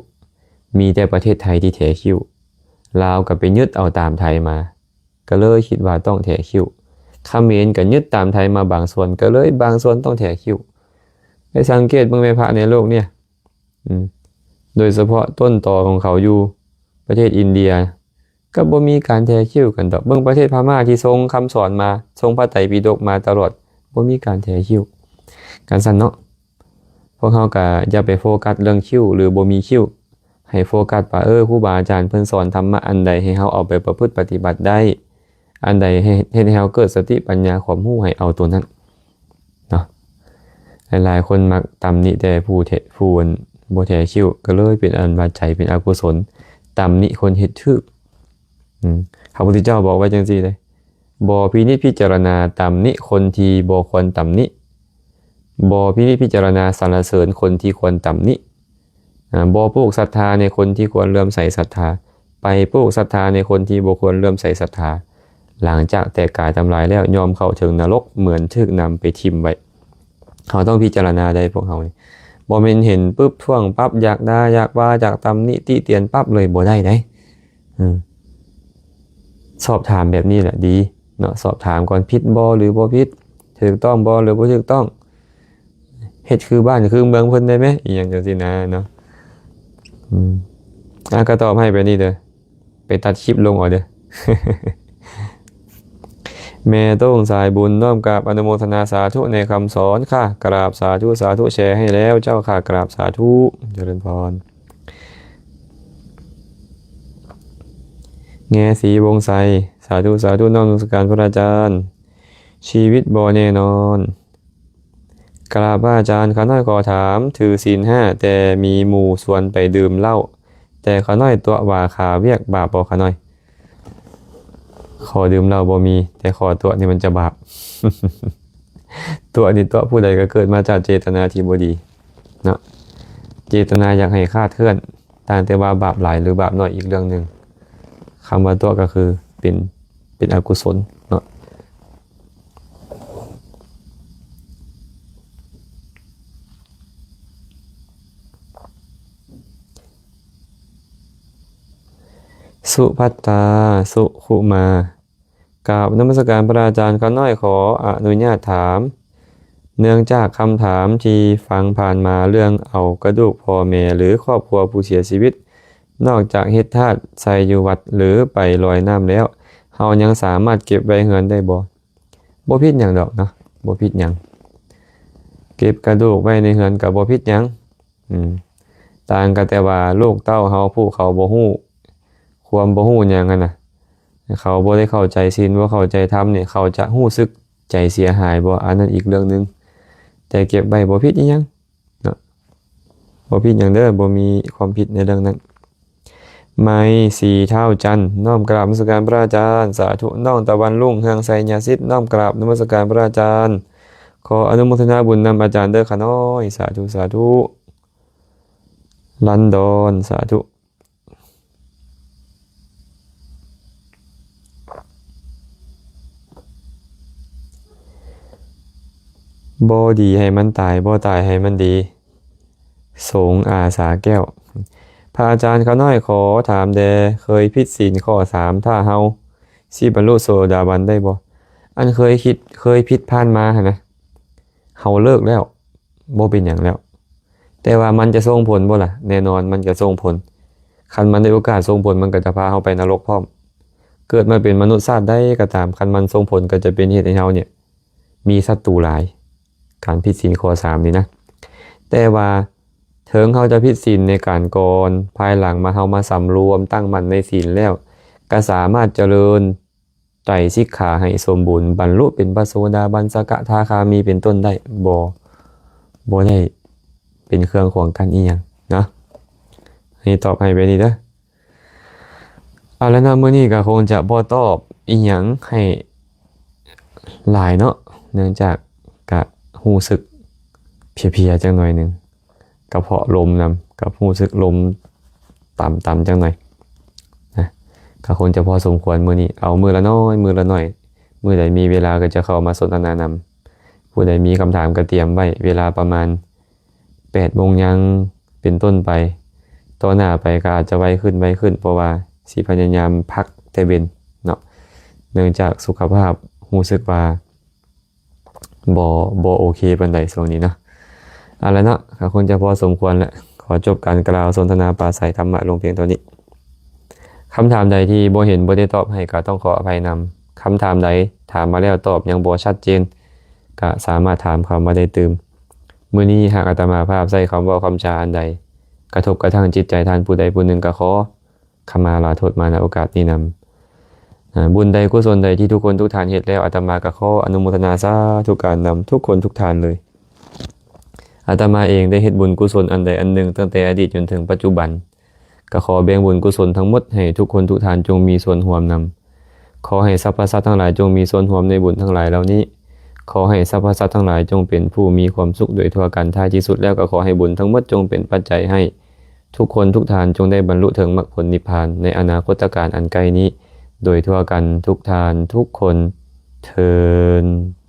ມີແຕ່ປະເທດໄທທີ່ແຖຄິ້ວ. ລາວກໍໄປຍຶດເອົາຕາມໄທມາ ກໍເລີຍຄິດວ່າຕ້ອງແຖຄິ້ວ. ຂະເໝນກໍຍຶດຕາມໄທມາບາງສ່ວນ ກໍເລີຍບາງສ່ວນຕ້ອງແຖຄິ້ວ. ໄປສັງເກດເບິ່ງແມ່ພະໃນໂລກນີ້ ອືມ ໂດຍສະເພາະຕົ້ນຕໍຂອງເຂົາຢູ່ປະເທດອິນເດຍ ກໍບໍ່ມີການແຖຄິ້ວກັນດອກ. ເບິ່ງປະເທດພະມ້າທີ່ສົ່ງຄຳສອນມາ, ສົ່ງພະໄຕປິດົກມາຕະຫຼອດ, ບໍ່ມີການແຖຄິ້ວກັນຊັ້ນເນາະ. ພວກເຮົາກໍຢ່າໄປໂຟກັສເລື່ອງຄິ້ວ ຫຼື ບໍ່ມີຄິ້ວ, ໃຫ້ໂຟກັສວ່າ ເອີ ຄູບາອາຈານເພິ່ນສອນທຳມະອັນໃດ ໃຫ້ເຮົາເອົາໄປປະພຶດປະຕິບັດໄດ້, ອັນໃດເຮັດ ເຮັດໃຫ້ເຮົາເກີດສະຕິປັນຍາຄວາມຮູ້ ໃຫ້ເອົາໂຕນັ້ນເນາະ. ຫຼາຍໆຄົນມັກຕຳໜິແຕ່ຜູ້ແຖ ຜູ້ອັນບໍ່ແຖຄິ້ວ ກໍເລີຍເປັນອັນວ່າໃຈເປັນອະກຸສົນ, ຕຳໜິຄົນເຮັດຖືກ. ອືມ ພະພຸດທະເຈົ້າບອກໄວ້ຈັ່ງຊີ້ເດ້, ບໍ່ພິນິດພິຈາລະນາຕຳໜິຄົນທີ່ບໍ່ຄວນຕຳໜິ, ບໍ່ພິນິດພິຈາລະນາສັນລະເສີນຄົນທີ່ຄວນຕຳໜິ, ອາ ບໍ່ປູກສັດທາໃນຄົນທີ່ຄວນເຫຼື້ອມໃສສັດທາ, ໄປປູກສັດທາໃນຄົນທີ່ບໍ່ຄວນເຫຼື້ອມໃສສັດທາ. ຫຼັງຈາກແຕກກາຍທຳລາຍແລ້ວ ຍ່ອມເຂົ້າເຖິງນະລົກ ເໝືອນຖືກນຳໄປຖິ້ມໄວ້. ເຮົາຕ້ອງພິຈາລະນາໄດ້ພວກເຮົານີ້, ບໍ່ແມ່ນເຫັນປຶບທ້ວງປັບ ຢາກດ່າ ຢາກວ່າ ຢາກຕຳໜິຕິຕຽນປັບເລີຍ, ບໍ່ໄດ້ເດ້. ເອີ ສອບຖາມແບບນີ້ແຫຼະດີເນາະ, ສອບຖາມກ່ອນ ຜິດບໍ່ ຫຼື ບໍ່ຜິດ, ຖືກຕ້ອງບໍ່ ຫຼື ບໍ່ຖືກຕ້ອງ, ເຮັດຄືບ້ານຄືເມືອງເພິ່ນໄດ້ໄໝ ອີ່ຫຍັງຈັ່ງຊີ້ນະເນາະ. ອືມ ອາ ກໍຕອບໃຫ້ແບບນີ້ເດີ, ໄປຕັດຄລິບລົງເອົາເດີ. ແມ່ໂຕ້ງສາຍບຸນ ນ້ອມກາບອະນຸໂມທະນາສາທຸໃນຄຳສອນຄ່ະ, ກາບສາທຸ ສາທຸ ແຊໃຫ້ແລ້ວເຈົ້າຄ່ະ, ກາບສາທຸ ຈະເລີນພອນ. ແງສີວົງໄຊ ສາທຸ ສາທຸ ນ້ອມນະມັດສະການພະອາຈານ. ຊີວິດບໍ່ແນ່ນອນ. ກາບພະອາຈານ, ຂ້ານ້ອຍຂໍຖາມ, ຖືສິນຫ້າ ແຕ່ມີໝູ່ຊວນໄປດື່ມເຫຼົ້າ, ແຕ່ຂ້ານ້ອຍຕົວະວ່າຄາວຽກ, ບາບບໍ່ຂ້ານ້ອຍ? ຂໍດື່ມເຫຼົ້າບໍ່ມີ, ແຕ່ຂໍຕົວະນີ້ມັນຈະບາບ. ຕົວະນີ້ຕົວະຜູ້ໃດກໍເກີດມາຈາກເຈດຕະນາທີ່ບໍ່ດີເນາະ, ເຈດຕະນາຢາກໃຫ້ຄາດເຄື່ອນ, ຕ່າງແຕ່ວ່າບາບຫຼາຍ ຫຼື ບາບໜ້ອຍອີກເລື່ອງໜຶ່ງ. ຄຳວ່າຕົວະກໍຄືເປັນ ເປັນອະກຸສົນເນາະ. ສຸພັດຕາ ສຸຂຸມາ. ກາບນະມັດສະການພະອາຈານ, ຂ້ານ້ອຍຂໍອະນຸຍາດຖາມ, ເນື່ອງຈາກຄຳຖາມທີ່ຟັງຜ່ານມາເລື່ອງເອົາກະດູກພໍ່ແມ່ ຫຼື ຄອບຄົວຜູ້ເສຍຊີວິດ, ນອກຈາກເຮັດທາດໃສ່ຢູ່ວັດ ຫຼື ໄປລອຍນ້ຳແລ້ວ, ເຮົາຍັງສາມາດເກັບໄວ້ເຮືອນໄດ້ບໍ່? ບໍ່ຜິດຫຍັງດອກເນາະ, ບໍ່ຜິດຫຍັງ. ເກັບກະດູກໄວ້ໃນເຮືອນກໍບໍ່ຜິດຫຍັງ. ອືມ ແ ຕ່າງກັນແຕ່ວ່າລູກເຕົ້າເຮົາຜູ້ເຂົາບໍ່ຮູ້ຄວາມບໍ່ຮູ້ຫຍັງຫັ້ນນະ ເຂົາບໍ່ໄດ້ເຂົ້າໃຈສິນ ບໍ່ເຂົ້າໃຈທຳນີ້ ເຂົາຈະຮູ້ສຶກໃຈເສຍຫາຍບໍ່? ອັນນັ້ນອີກເລື່ອງໜຶ່ງ ແຕ່ເກັບໄວ້ບໍ່ຜິດອີ່ຫຍັງເນາະ ບໍ່ຜິດຫຍັງເດີ ບໍ່ມີຄວາມຜິດໃນເລື່ອງນັ້ນ. ໄມສີທ້າວຈັນ ນ້ອມກາບນະມັດສະການພະອາຈານ ສາທຸ. ນ້ອງຕາວັນລຸ້ງເຮືອງໄຊຍະສິດ ນ້ອມກາບນະມັດສະການພະອາຈານ ຂໍອະນຸໂມທະນາບຸນນຳອາຈານເດີຂ້ານ້ອຍ ສາທຸ ສາທຸ. ລັນດອນ ສາທຸ. ບໍ່ດີໃຫ້ມັນຕາຍ ບໍ່ຕາຍໃຫ້ມັນດີ ສົງອາສາແກ້ວ. ພະອາຈານຂ້ານ້ອຍຂໍຖາມແດ່ ເຄີຍຜິດສິນຂໍ້ສາມ ຖ້າເຮົາຊິບັນລຸໂສດາບັນໄດ້ບໍ່? ອັນເຄີຍຜິດ ເຄີຍຜິດຜ່ານມາຫັ້ນນະ ເຮົາເລີກແລ້ວ ບໍ່ເປັນຫຍັງແລ້ວ ແຕ່ວ່າມັນຈະສົ່ງຜົນບໍ່ລະ? ແນ່ນອນມັນຈະສົ່ງຜົນ. ຄັນມັນໄດ້ໂອກາດສົ່ງຜົນ ມັນກໍຈະພາເຮົາໄປນະລົກພ້ອມ. ເກີດມາເປັນມະນຸດຊາດໃດກໍຕາມ ຄັນມັນສົ່ງຜົນກໍຈະເປັນເຫດໃຫ້ເຮົານີ້ມີສັດຕູຫຼາຍ ການຜິດສິນຂໍ້ສາມນີ້ນະ. ແຕ່ວ່າເຖິງເຮົາຈະຜິດສິນໃນການກ່ອນ ພາຍຫຼັງມາເຮົາມາສຳລວມຕັ້ງໝັ້ນໃນສິນແລ້ວ ກໍສາມາດຈະເລີນ ໄຕສິກຂາໃຫ້ສົມບູນ ບັນລຸເປັນພະໂສດາບັນ ສະກະທາຄາມີເປັນຕົ້ນໄດ້ບໍ່? ບໍ່ໄດ້ເປັນເຄື່ອງຂວາງກັ້ນອີ່ຫຍັງນະ. ອັນນີ້ຕອບໃຫ້ແບບນີ້ເດີ. ເອົາລະເນາະ ມື້ນີ້ກໍຄົງຈະບໍ່ຕອບອີ່ຫຍັງໃຫ້ຫຼາຍເນາະ ເນື່ອງຈາກກະຮູ້ສຶກເພຍໆຈັກໜ້ອຍໜຶ່ງ. ກະເພາະລົມນຳ ກະຮູ້ສຶກລົມຕ່ຳໆຈັກໜ້ອຍນະ ກະຄົງຈະພໍສົມຄວນມື້ນີ້ ເອົາມື້ລະໜ້ອຍ ມື້ລະໜ້ອຍ ມື້ໃດມີເວລາກໍຈະເຂົ້າມາສົນທະນານຳ. ຜູ້ໃດມີຄຳຖາມກໍຕຽມໄວ້ ເວລາປະມານແປດໂມງຍັງເປັນຕົ້ນໄປ ຕໍ່ໜ້າໄປກໍອາດຈະໄວຂຶ້ນ ໄວຂຶ້ນ ເພາະວ່າຊິພະຍາຍາມພັກແຕ່ເວັນເນາະ ເນື່ອງຈາກສຸຂະພາບຮູ້ສຶກວ່າ ບໍ່ ບໍ່ໂອເຄປານໃດຊ່ວງນີ້ເນາະ. ເອົາລະເນາະ ກໍຄົງຈະພໍສົມຄວນແຫຼະ ຂໍຈົບການກ່າວສົນທະນາປາໄສທຳມະລົງພຽງເທົ່ານີ້. ຄຳຖາມໃດທີ່ບໍ່ເຫັນບໍ່ໄດ້ຕອບໃຫ້ ກໍຕ້ອງຂໍອະໄພນຳ. ຄຳຖາມໃດຖາມມາແລ້ວຕອບຍັງບໍ່ຊັດເຈນ ກໍສາມາດຖາມເຂົ້າມາໄດ້ຕື່ມ. ມື້ນີ້ຫາກອາດຕະມາພາບໃຊ້ຄຳເວົ້າຄຳຈາອັນໃດ ກະທົບກະທັ່ງຈິດໃຈທ່ານຜູ້ໃດຜູ້ໜຶ່ງ ກໍຂໍ ຂະມາລາໂທດມາໃນໂອກາດນີ້ນຳ. ອາ ບຸນໃດກຸສົນໃດທີ່ທຸກຄົນທຸກທ່ານເຮັດແລ້ວ ອາດຕະມາກໍຂໍອະນຸໂມທະນາສາທຸການນຳທຸກຄົນທຸກທ່ານເລີຍ. ອາດຕະມາເອງໄດ້ເຮັດບຸນກຸສົນອັນໃດອັນໜຶ່ງຕັ້ງແຕ່ອະດີດຈົນເຖິງປັດຈຸບັນ ກໍຂໍແບ່ງບຸນກຸສົນທັງໝົດໃຫ້ທຸກຄົນທຸກທ່ານຈົ່ງມີສ່ວນຮ່ວມນຳ. ຂໍໃຫ້ສັບພະສັດທັງຫຼາຍຈົ່ງມີສ່ວນຮ່ວມໃນບຸນທັງຫຼາຍເຫຼົ່ານີ້. ຂໍໃຫ້ສັບພະສັດທັງຫຼາຍຈົ່ງເປັນຜູ້ມີຄວາມສຸກໂດຍທົ່ວກັນ. ທ້າຍທີ່ສຸດແລ້ວກໍຂໍໃຫ້ບຸນທັງໝົດຈົ່ງເປັນປັດໄຈໃຫ້ ທຸກຄົນທຸກທ່ານຈົ່ງໄດ້ບັນລຸເຖິງມັກຜົນນິບພານໃນອະນາຄົດຕະການອັນໃກ້ນີ້ ໂດຍທົ່ວກັນທຸກທ່ານທຸກຄົນເທີ້ນ.